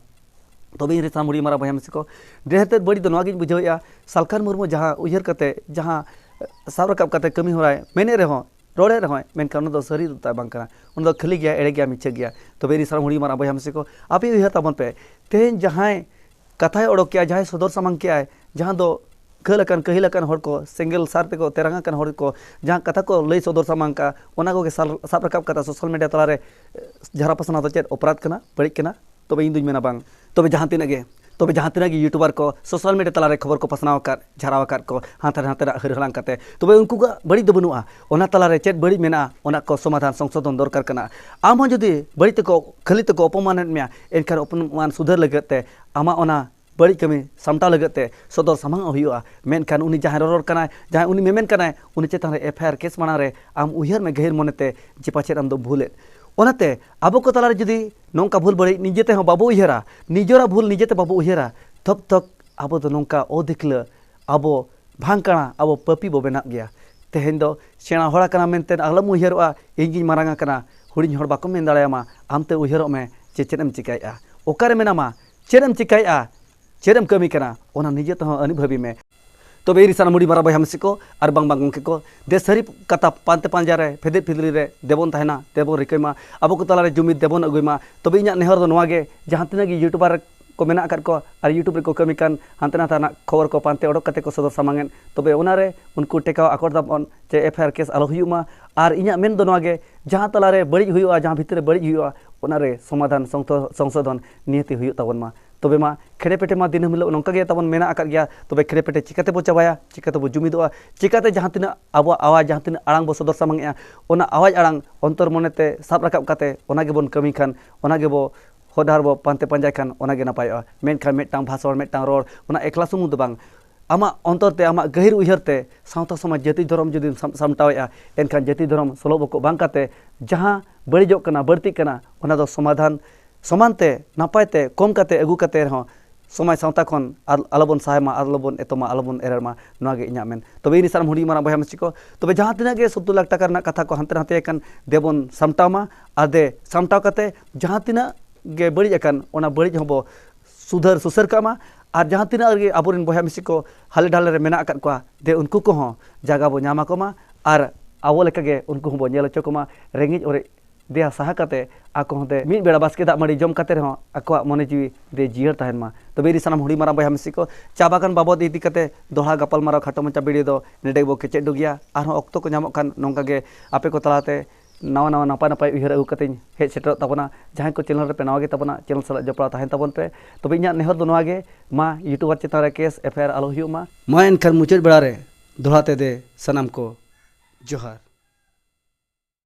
ᱛᱚᱵᱮ ᱤᱧ ᱨᱮ ᱥᱟᱱᱟᱢ ᱦᱩᱰᱤᱧ ᱢᱟᱨᱟᱝ ᱵᱚᱭᱦᱟ ᱢᱤᱥᱤ ᱠᱚ, ᱰᱷᱮᱨ ᱛᱮᱫ ᱵᱟᱹᱲᱤᱡ ᱫᱚ ᱱᱚᱣᱟ ᱜᱤᱧ ᱵᱩᱡᱷᱟᱹᱣᱮᱫᱼᱟ, ᱥᱟᱞᱠᱷᱟᱱ ᱢᱩᱨᱢᱩ ᱡᱟᱦᱟᱸ ᱩᱭᱦᱟᱹᱨ ᱠᱟᱛᱮ, ᱡᱟᱦᱟᱸ ᱥᱟᱵ ᱨᱟᱠᱟᱵ ᱠᱟᱛᱮ ᱠᱟᱹᱢᱤ ᱦᱚᱨᱟᱭ ᱢᱮᱱᱮᱫ ᱨᱮᱦᱚᱸ, ᱨᱚᱲᱮᱫ ᱨᱮᱦᱚᱸᱭ, ᱢᱮᱱᱠᱷᱟᱱ ᱚᱱᱟ ᱫᱚ ᱥᱟᱹᱨᱤ ᱫᱚ ᱛᱟᱭ ᱵᱟᱝ ᱠᱟᱱᱟ᱾ ᱚᱱᱟ ᱫᱚ ᱠᱷᱟᱹᱞᱤ ᱜᱮᱭᱟ, ᱮᱲᱮ ᱜᱮᱭᱟ, ᱢᱤᱪᱷᱟᱹ ᱜᱮᱭᱟ᱾ ᱛᱚᱵᱮ ᱤᱧ ᱨᱮ ᱥᱟᱱᱟᱢ ᱦᱩᱰᱤᱧ ᱢᱟᱨᱟᱝ ᱵᱚᱭᱦᱟ ᱢᱤᱥᱤ ᱠᱚ, ᱟᱯᱮ ᱩᱭᱦᱟᱹᱨ ᱛᱟᱵᱚᱱ ᱯᱮ, ᱛᱮᱦᱮᱧ ᱡᱟᱦᱟᱸᱭ ᱠᱟᱛᱷᱟᱭ ᱚᱰᱚᱠ ᱠᱮᱜᱼᱟ, ᱡᱟᱦᱟᱸᱭ ᱥᱚᱫᱚᱨ ᱥᱟᱢᱟᱝ ᱠᱮᱜᱼᱟᱭ, ᱡᱟᱦᱟᱸ ᱫᱚ ᱜᱷᱟᱹᱞ ᱟᱠᱟᱱ ᱠᱟᱹᱦᱤᱞ ᱟᱠᱟᱱ ᱦᱚᱲ ᱠᱚ, ᱥᱮᱸᱜᱮᱞ ᱥᱟᱨ ᱛᱮᱠᱚ ᱛᱮᱨᱟᱝ ᱟᱠᱟᱱ ᱦᱚᱲ ᱠᱚ, ᱡᱟᱦᱟᱸ ᱠᱟᱛᱷᱟ ᱠᱚ ᱞᱟᱹᱭ ᱥᱚᱫᱚᱨ ᱥᱟᱢᱟᱝ ᱠᱟᱜᱼᱟ, ᱚᱱᱟ ᱠᱚᱜᱮ ᱥᱟᱞ-, ᱥᱟᱵ ᱨᱟᱠᱟᱵ ᱠᱟᱛᱮ ᱥᱳᱥᱟᱞ ᱢᱤᱰᱤᱭᱟ ᱛᱟᱞᱟᱨᱮ, ᱮ, ᱡᱷᱟᱨᱟ ᱯᱟᱥᱱᱟᱣ ᱫᱚ ᱪᱮᱫ ᱚᱯᱨᱟᱫᱷ ᱠᱟᱱᱟ, ᱵᱟᱹᱲᱤᱡ ᱠᱟᱱᱟ? ᱛᱚᱵᱮ ᱤᱧ ᱫᱩᱧ ᱢᱮᱱᱟ ᱵᱟᱝ᱾ ᱛᱚᱵᱮ ᱡᱟᱦᱟᱸ ᱛᱤᱱᱟᱹᱜ ᱜᱮ, ᱛᱚᱵᱮ ᱡᱟᱦᱟᱸ ᱛᱤᱱᱟᱹᱜ ᱜᱮ ᱭᱩᱴᱩᱵᱟᱨ ᱠᱚ ᱥᱳᱥᱟᱞ ᱢᱤᱰᱤᱭᱟ ᱛᱟᱞᱟᱨᱮ ᱠᱷᱚᱵᱚᱨ ᱠᱚ ᱯᱟᱥᱱᱟᱣ ᱟᱠᱟᱫ, ᱡᱷᱟᱨᱟᱣ ᱟᱠᱟᱫ ᱠᱚ, ᱦᱟᱱᱛᱮ ᱱᱟᱛᱮᱱᱟᱜ ᱦᱟᱹᱨ ᱦᱟᱞᱟᱝ ᱠᱟᱛᱮ, ᱛᱚᱵᱮ ᱩᱱᱠᱩ ᱠᱚᱣᱟᱜ ᱵᱟᱹᱲᱤᱡ ᱫᱚ ᱵᱟᱹᱱᱩᱜᱼᱟ᱾ ᱚᱱᱟ ᱛᱟᱞᱟᱨᱮ ᱪᱮᱫ ᱵᱟᱹᱲᱤᱡ ᱢᱮᱱᱟᱜᱼᱟ, ᱚᱱᱟ ᱠᱚ ᱥᱚᱢᱟᱫᱷᱟᱱ ᱥᱚᱝᱥᱳᱫᱷᱚᱱ ᱫᱚᱨᱠᱟᱨ ᱠᱟᱱᱟ᱾ ᱟᱢ ᱦᱚᱸ ᱡᱩᱫᱤ ᱵᱟᱹᱲᱤᱡ ᱛᱮᱠᱚ, ᱠᱷᱟᱹᱞᱤ ᱛᱮᱠᱚ ᱚᱯᱚᱢᱟᱱᱮᱫ ᱢᱮᱭᱟ, ᱮᱱᱠᱷᱟᱱ ᱚᱯᱚᱢᱟᱱ ᱥᱩᱫᱷᱟᱹᱨ ᱞᱟᱹᱜᱤᱫ ᱛᱮ ᱟᱢᱟᱜ ᱚᱱᱟ ᱵᱟᱹᱲᱤᱡ ᱠᱟᱹᱢᱤ ᱥᱟᱢᱴᱟᱣ ᱞᱟᱹᱜᱤᱫ ᱛᱮ ᱥᱚᱫᱚᱨ ᱥᱟᱢᱟᱝ ᱦᱩᱭᱩᱜᱼᱟ᱾ ᱢᱮᱱᱠᱷᱟᱱ ᱩᱱᱤ ᱡᱟᱦᱟᱸᱭ ᱨᱚᱨᱚᱲ ᱠᱟᱱᱟᱭ, ᱡᱟᱦᱟᱸᱭ ᱩᱱᱤ ᱢᱮᱢᱮᱱ ᱠᱟᱱᱟᱭ, ᱩᱱᱤ ᱪᱮᱛᱟᱱ ᱨᱮ ᱮᱯᱷ ᱟᱭ ᱟᱨ ᱠᱮᱥ ᱢᱟᱲᱟᱝ ᱨᱮ ᱟᱢ ᱩᱭᱦᱟᱹᱨ ᱢᱮ ᱜᱟᱹᱦᱤᱨ ᱢᱚᱱᱮᱛᱮ ᱡᱮ ᱯᱟᱪᱮᱫ ᱟᱢ ᱫᱚᱢ ᱵᱷᱩᱞᱮᱫ᱾ ᱚᱱᱟᱛᱮ ᱟᱵᱚ ᱠᱚ ᱛᱟᱞᱟᱨᱮ ᱡᱩᱫᱤ ᱱᱚᱝᱠᱟ ᱵᱷᱩᱞ ᱵᱟᱹᱲᱤᱡ ᱱᱤᱡᱮ ᱛᱮᱦᱚᱸ ᱵᱟᱵᱚ ᱩᱭᱦᱟᱹᱨᱟ, ᱱᱤᱡᱮᱨᱟᱜ ᱵᱷᱩᱞ ᱱᱤᱡᱮ ᱛᱮ ᱵᱟᱵᱚ ᱩᱭᱦᱟᱹᱨᱟ, ᱛᱚᱵ ᱛᱚᱠ ᱟᱵᱚ ᱫᱚ ᱱᱚᱝᱠᱟ ᱚᱫᱤᱠᱷᱞᱟᱹ, ᱟᱵᱚ ᱵᱷᱟᱝᱠᱟᱲᱟ, ᱟᱵᱚ ᱯᱟᱹᱯᱤ ᱵᱚ ᱵᱮᱱᱟᱜ ᱜᱮᱭᱟ᱾ ᱛᱮᱦᱮᱧ ᱫᱚ ᱥᱮᱬᱟ ᱦᱚᱲ ᱟᱠᱟᱱᱟ ᱢᱮᱱᱛᱮ ᱟᱞᱚᱢ ᱩᱭᱦᱟᱹᱨᱚᱜᱼᱟ, ᱤᱧ ᱜᱤᱧ ᱢᱟᱨᱟᱝ ᱟᱠᱟᱱᱟ, ᱦᱩᱰᱤᱧ ᱦᱚᱲ ᱵᱟᱠᱚ ᱢᱮᱱ ᱫᱟᱲᱮᱭᱟᱢᱟ᱾ ᱟᱢᱛᱮ ᱩᱭᱦᱟᱹᱨᱚᱜ ᱢᱮ ᱡᱮ ᱪᱮᱫ ᱮᱢ ᱪᱤᱠᱟᱹᱭᱮᱫᱼᱟ, ᱚᱠᱟᱨᱮ ᱢᱮᱱᱟᱢᱟ, ᱪᱮᱫ ᱮᱢ ᱪᱤᱠᱟᱹᱭᱮᱫᱼᱟ, ᱪᱮᱫ ᱮᱢ ᱠᱟᱹᱢᱤ ᱠᱟᱱᱟ, ᱚᱱᱟ ᱱᱤᱡᱮ ᱛᱮᱦᱚᱸ ᱟᱹᱱᱤᱵᱷᱟᱹᱵᱤ ᱢᱮ᱾ ᱛᱚᱵᱮ ᱤᱧ ᱥᱟᱱᱟᱢ ᱦᱩᱰᱤᱧ ᱢᱟᱨᱟᱝ ᱵᱚᱭᱦᱟ ᱢᱤᱥᱤ ᱠᱚ ᱟᱨ ᱵᱟᱝ ᱵᱟᱝ ᱜᱚᱢᱠᱮ ᱠᱚ, ᱫᱮᱥ ᱥᱟᱹᱨᱤ ᱠᱟᱛᱷᱟ ᱯᱟᱱᱛᱮ ᱯᱟᱸᱡᱟ ᱨᱮ, ᱯᱷᱮᱫᱮᱫ ᱯᱷᱤᱫᱽᱞᱤ ᱨᱮ ᱫᱮᱵᱚᱱ ᱛᱟᱦᱮᱱᱟ, ᱫᱮᱵᱚᱱ ᱨᱤᱠᱟᱹᱭ ᱢᱟ, ᱟᱵᱚ ᱠᱚ ᱛᱟᱞᱟᱨᱮ ᱡᱩᱢᱤᱫ ᱫᱮᱵᱚᱱ ᱟᱹᱜᱩᱭ ᱢᱟ᱾ ᱛᱚᱵᱮ ᱤᱧᱟᱹᱜ ᱱᱮᱦᱚᱨ ᱫᱚ ᱱᱚᱣᱟ ᱜᱮ, ᱡᱟᱦᱟᱸ ᱛᱤᱱᱟᱹᱜ ᱜᱮ ᱭᱩᱴᱩᱵᱟᱨ ᱠᱚ ᱢᱮᱱᱟᱜ ᱟᱠᱟᱫ ᱠᱚᱣᱟ ᱟᱨ YouTube ᱨᱮᱠᱚ ᱠᱟᱹᱢᱤ ᱠᱟᱱ, ᱦᱟᱱᱛᱮ ᱱᱟᱛᱮ ᱨᱮᱱᱟᱜ ᱠᱷᱚᱵᱚᱨ ᱠᱚ ᱯᱟᱱᱛᱮ ᱚᱰᱚᱠ ᱠᱟᱛᱮ ᱠᱚ ᱥᱚᱫᱚᱨ ᱥᱟᱢᱟᱝᱮᱫ, ᱛᱚᱵᱮ ᱚᱱᱟᱨᱮ ᱩᱱᱠᱩ ᱴᱮᱠᱟᱣ ᱟᱠᱚᱴ ᱛᱟᱵᱚᱱ, ᱪᱮ ᱮᱯᱷ ᱟᱭ ᱟᱨ ᱠᱮᱥ ᱟᱞᱚ ᱦᱩᱭᱩᱜ ᱢᱟ᱾ ᱟᱨ ᱤᱧᱟᱹᱜ ᱢᱮᱱ ᱫᱚ ᱱᱚᱣᱟ ᱜᱮ, ᱡᱟᱦᱟᱸ ᱛᱟᱞᱟᱨᱮ ᱵᱟᱹᱲᱤᱡ ᱦᱩᱭᱩᱜᱼᱟ, ᱡᱟᱦᱟᱸ ᱵᱷᱤᱛᱤᱨ ᱨᱮ ᱵᱟᱹᱲᱤᱡ ᱦᱩᱭᱩᱜᱼᱟ, ᱚᱱᱟᱨᱮ ᱥᱚᱢᱟᱫᱷᱟᱱ ᱥᱚᱝᱥᱚ-, ᱥᱚᱝᱥᱳᱫᱷᱚᱱ ᱱᱤᱦᱟᱹᱛᱤ ᱦᱩᱭᱩᱜ ᱛᱟᱵᱚᱱ ᱢᱟ᱾ ᱛᱚᱵᱮ ᱢᱟ ᱠᱷᱮᱲᱮ ᱯᱮᱴᱮ ᱢᱟ ᱫᱤᱱᱟᱹᱢ ᱦᱤᱞᱳᱜ ᱱᱚᱝᱠᱟ ᱜᱮ ᱛᱟᱵᱚᱱ ᱢᱮᱱᱟᱜ ᱟᱠᱟᱫ ᱜᱮᱭᱟ, ᱛᱚᱵᱮ ᱠᱷᱮᱲᱮ ᱯᱮᱴᱮ ᱪᱤᱠᱟᱹ ᱛᱮᱵᱚ ᱪᱟᱵᱟᱭᱟ, ᱪᱤᱠᱟᱹ ᱛᱮᱵᱚ ᱡᱩᱢᱤᱫᱚᱜᱼᱟ, ᱪᱤᱠᱟᱹᱛᱮ ᱡᱟᱦᱟᱸ ᱛᱤᱱᱟᱹᱜ ᱟᱵᱚᱣᱟᱜ ᱟᱣᱟᱡᱽ, ᱡᱟᱦᱟᱸ ᱛᱤᱱᱟᱹᱜ ᱟᱲᱟᱝ ᱵᱚ ᱥᱚᱫᱚᱨ ᱥᱟᱢᱟᱝᱮᱜᱼᱟ, ᱚᱱᱟ ᱟᱣᱟᱡᱽ ᱟᱲᱟᱝ ᱚᱱᱛᱚᱨ ᱢᱚᱱᱮᱛᱮ ᱥᱟᱵ ᱨᱟᱠᱟᱵ ᱠᱟᱛᱮ ᱚᱱᱟ ᱜᱮᱵᱚᱱ ᱠᱟᱹᱢᱤ ᱠᱷᱟᱱ, ᱚᱱᱟ ᱜᱮᱵᱚ ᱦᱚᱨ ᱰᱟᱦᱟᱨ ᱵᱚ ᱯᱟᱱᱛᱮ ᱯᱟᱸᱡᱟᱭ ᱠᱷᱟᱱ ᱚᱱᱟ ᱜᱮ ᱱᱟᱯᱟᱭᱚᱜᱼᱟ᱾ ᱢᱮᱱᱠᱷᱟᱱ ᱢᱤᱫᱴᱟᱝ ᱵᱷᱟᱥᱚᱱ, ᱢᱤᱫᱴᱟᱝ ᱨᱚᱲ, ᱚᱱᱟ ᱮᱠᱞᱟ ᱥᱩᱢᱩᱝ ᱫᱚ ᱵᱟᱝ, ᱟᱢᱟᱜ ᱚᱱᱛᱚᱨ ᱛᱮ, ᱟᱢᱟᱜ ᱜᱟᱹᱦᱤᱨ ᱩᱭᱦᱟᱹᱨ ᱛᱮ ᱥᱟᱶᱛᱟ ᱥᱚᱢᱟᱡᱽ, ᱡᱟᱹᱛᱤ ᱫᱷᱚᱨᱚᱢ ᱡᱩᱫᱤᱢ ᱥᱟᱢ-, ᱥᱟᱢᱴᱟᱣᱮᱫᱼᱟ, ᱮᱱᱠᱷᱟᱱ ᱡᱟᱹᱛᱤ ᱫᱷᱚᱨᱚᱢ ᱥᱚᱞᱚ ᱵᱚᱠᱚᱜ ᱵᱟᱝ ᱠᱟᱛᱮ ᱡᱟᱦᱟᱸ ᱵᱟᱹᱲᱤᱡᱚᱜ ᱠᱟᱱᱟ, ᱵᱟᱹᱲᱛᱤᱜ ᱠᱟᱱᱟ, ᱚᱱᱟ ᱫᱚ ᱥᱚᱢᱟᱫᱷᱟᱱ ᱥᱚᱢᱟᱱ ᱛᱮ, ᱱᱟᱯᱟᱭ ᱛᱮ, ᱠᱚᱢ ᱠᱟᱛᱮ ᱟᱹᱜᱩ ᱠᱟᱛᱮ ᱨᱮᱦᱚᱸ ᱥᱚᱢᱟᱡᱽ ᱥᱟᱶᱛᱟ ᱠᱷᱚᱱ ᱟᱞ-, ᱟᱞᱚᱵᱚᱱ ᱥᱟᱦᱟᱭ ᱢᱟ, ᱟᱞᱚᱵᱚᱱ ᱮᱛᱚᱢᱟ, ᱟᱞᱚᱵᱚᱱ ᱮᱨᱮᱲ ᱢᱟ, ᱱᱚᱣᱟ ᱜᱮ ᱤᱧᱟᱹᱜ ᱢᱮᱱ᱾ ᱛᱚᱵᱮ ᱤᱧ ᱥᱟᱱᱟᱢ ᱦᱩᱰᱤᱧ ᱢᱟᱨᱟᱝ ᱵᱚᱭᱦᱟ ᱢᱤᱥᱤ ᱠᱚ, ᱛᱚᱵᱮ ᱡᱟᱦᱟᱸ ᱛᱤᱱᱟᱹᱜ ᱜᱮ ᱥᱚᱛᱛᱚᱨ ᱞᱟᱠᱷ ᱴᱟᱠᱟ ᱨᱮᱱᱟᱜ ᱠᱟᱛᱷᱟ ᱠᱚ ᱦᱟᱱᱛᱮ ᱱᱟᱛᱮ ᱟᱠᱟᱱ, ᱫᱮᱵᱚᱱ ᱥᱟᱢᱴᱟᱣ ᱢᱟ, ᱟᱨ ᱫᱮ ᱥᱟᱢᱴᱟᱣ ᱠᱟᱛᱮ ᱡᱟᱦᱟᱸ ᱛᱤᱱᱟᱹᱜ ᱜᱮ ᱵᱟᱹᱲᱤᱡ ᱟᱠᱟᱱ, ᱚᱱᱟ ᱵᱟᱹᱲᱤᱡ ᱦᱚᱸᱵᱚ ᱥᱩᱫᱷᱟᱹᱨ ᱥᱩᱥᱟᱹᱨ ᱠᱟᱜ ᱢᱟ᱾ ᱟᱨ ᱡᱟᱦᱟᱸ ᱛᱤᱱᱟᱹᱜ ᱨᱮᱜᱮ ᱟᱵᱚᱨᱮᱱ ᱵᱚᱭᱦᱟ ᱢᱤᱥᱤ ᱠᱚ ᱦᱟᱞᱮ ᱰᱟᱞᱮ ᱨᱮ ᱢᱮᱱᱟᱜ ᱟᱠᱟᱫ ᱠᱚᱣᱟ, ᱫᱮ ᱩᱱᱠᱩ ᱠᱚᱦᱚᱸ ᱡᱟᱭᱜᱟ ᱵᱚ ᱧᱟᱢ ᱟᱠᱚ ᱢᱟ, ᱟᱨ ᱟᱵᱚ ᱞᱮᱠᱟᱜᱮ ᱩᱱᱠᱩ ᱦᱚᱸᱵᱚ ᱧᱮᱞ ᱦᱚᱪᱚ ᱠᱚᱢᱟ ᱨᱮᱸᱜᱮᱡ ᱚᱨᱮᱡ ᱫᱮᱭᱟ ᱥᱟᱦᱟ ᱠᱟᱛᱮ ᱟᱠᱚ ᱦᱚᱸ ᱫᱮ ᱢᱤᱫ ᱵᱮᱲᱟ ᱵᱟᱥᱠᱮ ᱫᱟᱜ ᱢᱟᱹᱰᱤ ᱡᱚᱢ ᱠᱟᱛᱮ ᱨᱮᱦᱚᱸ ᱟᱠᱚᱣᱟᱜ ᱢᱚᱱᱮ ᱡᱤᱣᱤ ᱫᱮ ᱡᱤᱭᱟᱹᱲ ᱛᱟᱦᱮᱱ ᱢᱟ᱾ ᱛᱚᱵᱮ ᱤᱧ ᱥᱟᱱᱟᱢ ᱦᱩᱰᱤᱧ ᱢᱟᱨᱟᱝ ᱵᱚᱭᱦᱟ ᱢᱤᱥᱤ ᱠᱚ, ᱪᱟ ᱵᱟᱜᱟᱱ ᱵᱟᱵᱚᱫ ᱤᱫᱤ ᱠᱟᱛᱮ ᱫᱚᱦᱲᱟ ᱜᱟᱯᱟᱞᱢᱟᱨᱟᱣ ᱠᱷᱟᱴᱚ ᱢᱟᱪᱷᱟ ᱵᱷᱤᱰᱤᱭᱳ ᱫᱚ ᱱᱚᱰᱮ ᱜᱮᱵᱚ ᱠᱮᱪᱮᱫ ᱰᱩᱜᱤᱭᱟ᱾ ᱟᱨᱦᱚᱸ ᱚᱠᱛᱚ ᱠᱚ ᱧᱟᱢᱚᱜ ᱠᱷᱟᱱ ᱱᱚᱝᱠᱟ ᱜᱮ ᱟᱯᱮ ᱠᱚ ᱛᱟᱞᱟᱛᱮ ᱱᱟᱣᱟ ᱱᱟᱣᱟ ᱱᱟᱯᱟᱭ ᱱᱟᱯᱟᱭ ᱩᱭᱦᱟᱹᱨ ᱟᱹᱜᱩ ᱠᱟᱛᱮᱧ ᱦᱮᱡ ᱥᱮᱴᱮᱨᱚᱜ ᱛᱟᱵᱚᱱᱟ᱾ ᱡᱟᱦᱟᱸᱭ ᱠᱚ ᱪᱮᱱᱮᱞ ᱨᱮᱯᱮ ᱱᱟᱣᱟ ᱜᱮ ᱛᱟᱵᱚᱱᱟ, ᱪᱮᱱᱮᱞ ᱥᱟᱞᱟᱜ ᱡᱚᱯᱲᱟᱣ ᱛᱟᱦᱮᱱ ᱛᱟᱵᱚᱱ ᱯᱮ᱾ ᱛᱚᱵᱮ ᱤᱧᱟᱹᱜ ᱱᱮᱦᱚᱨ ᱫᱚ ᱱᱚᱣᱟ ᱜᱮ, ᱢᱟ ᱤᱭᱩᱴᱩᱵᱟᱨ ᱪᱮᱛᱟᱱ ᱨᱮ ᱠᱮᱥ ᱮᱯᱷ ᱟᱭ ᱟᱨ ᱟᱞᱚ ᱦᱩᱭᱩᱜ ᱢᱟ᱾ ᱢᱟ ᱮᱱᱠᱷᱟᱱ ᱢᱩᱪᱟᱹᱫ ᱵᱮᱲᱟ ᱨᱮ ᱫᱚᱦᱲᱟ ᱛᱮ ᱫᱮ ᱥᱟᱱᱟᱢ ᱠᱚ ᱡᱚᱦᱟᱨ᱾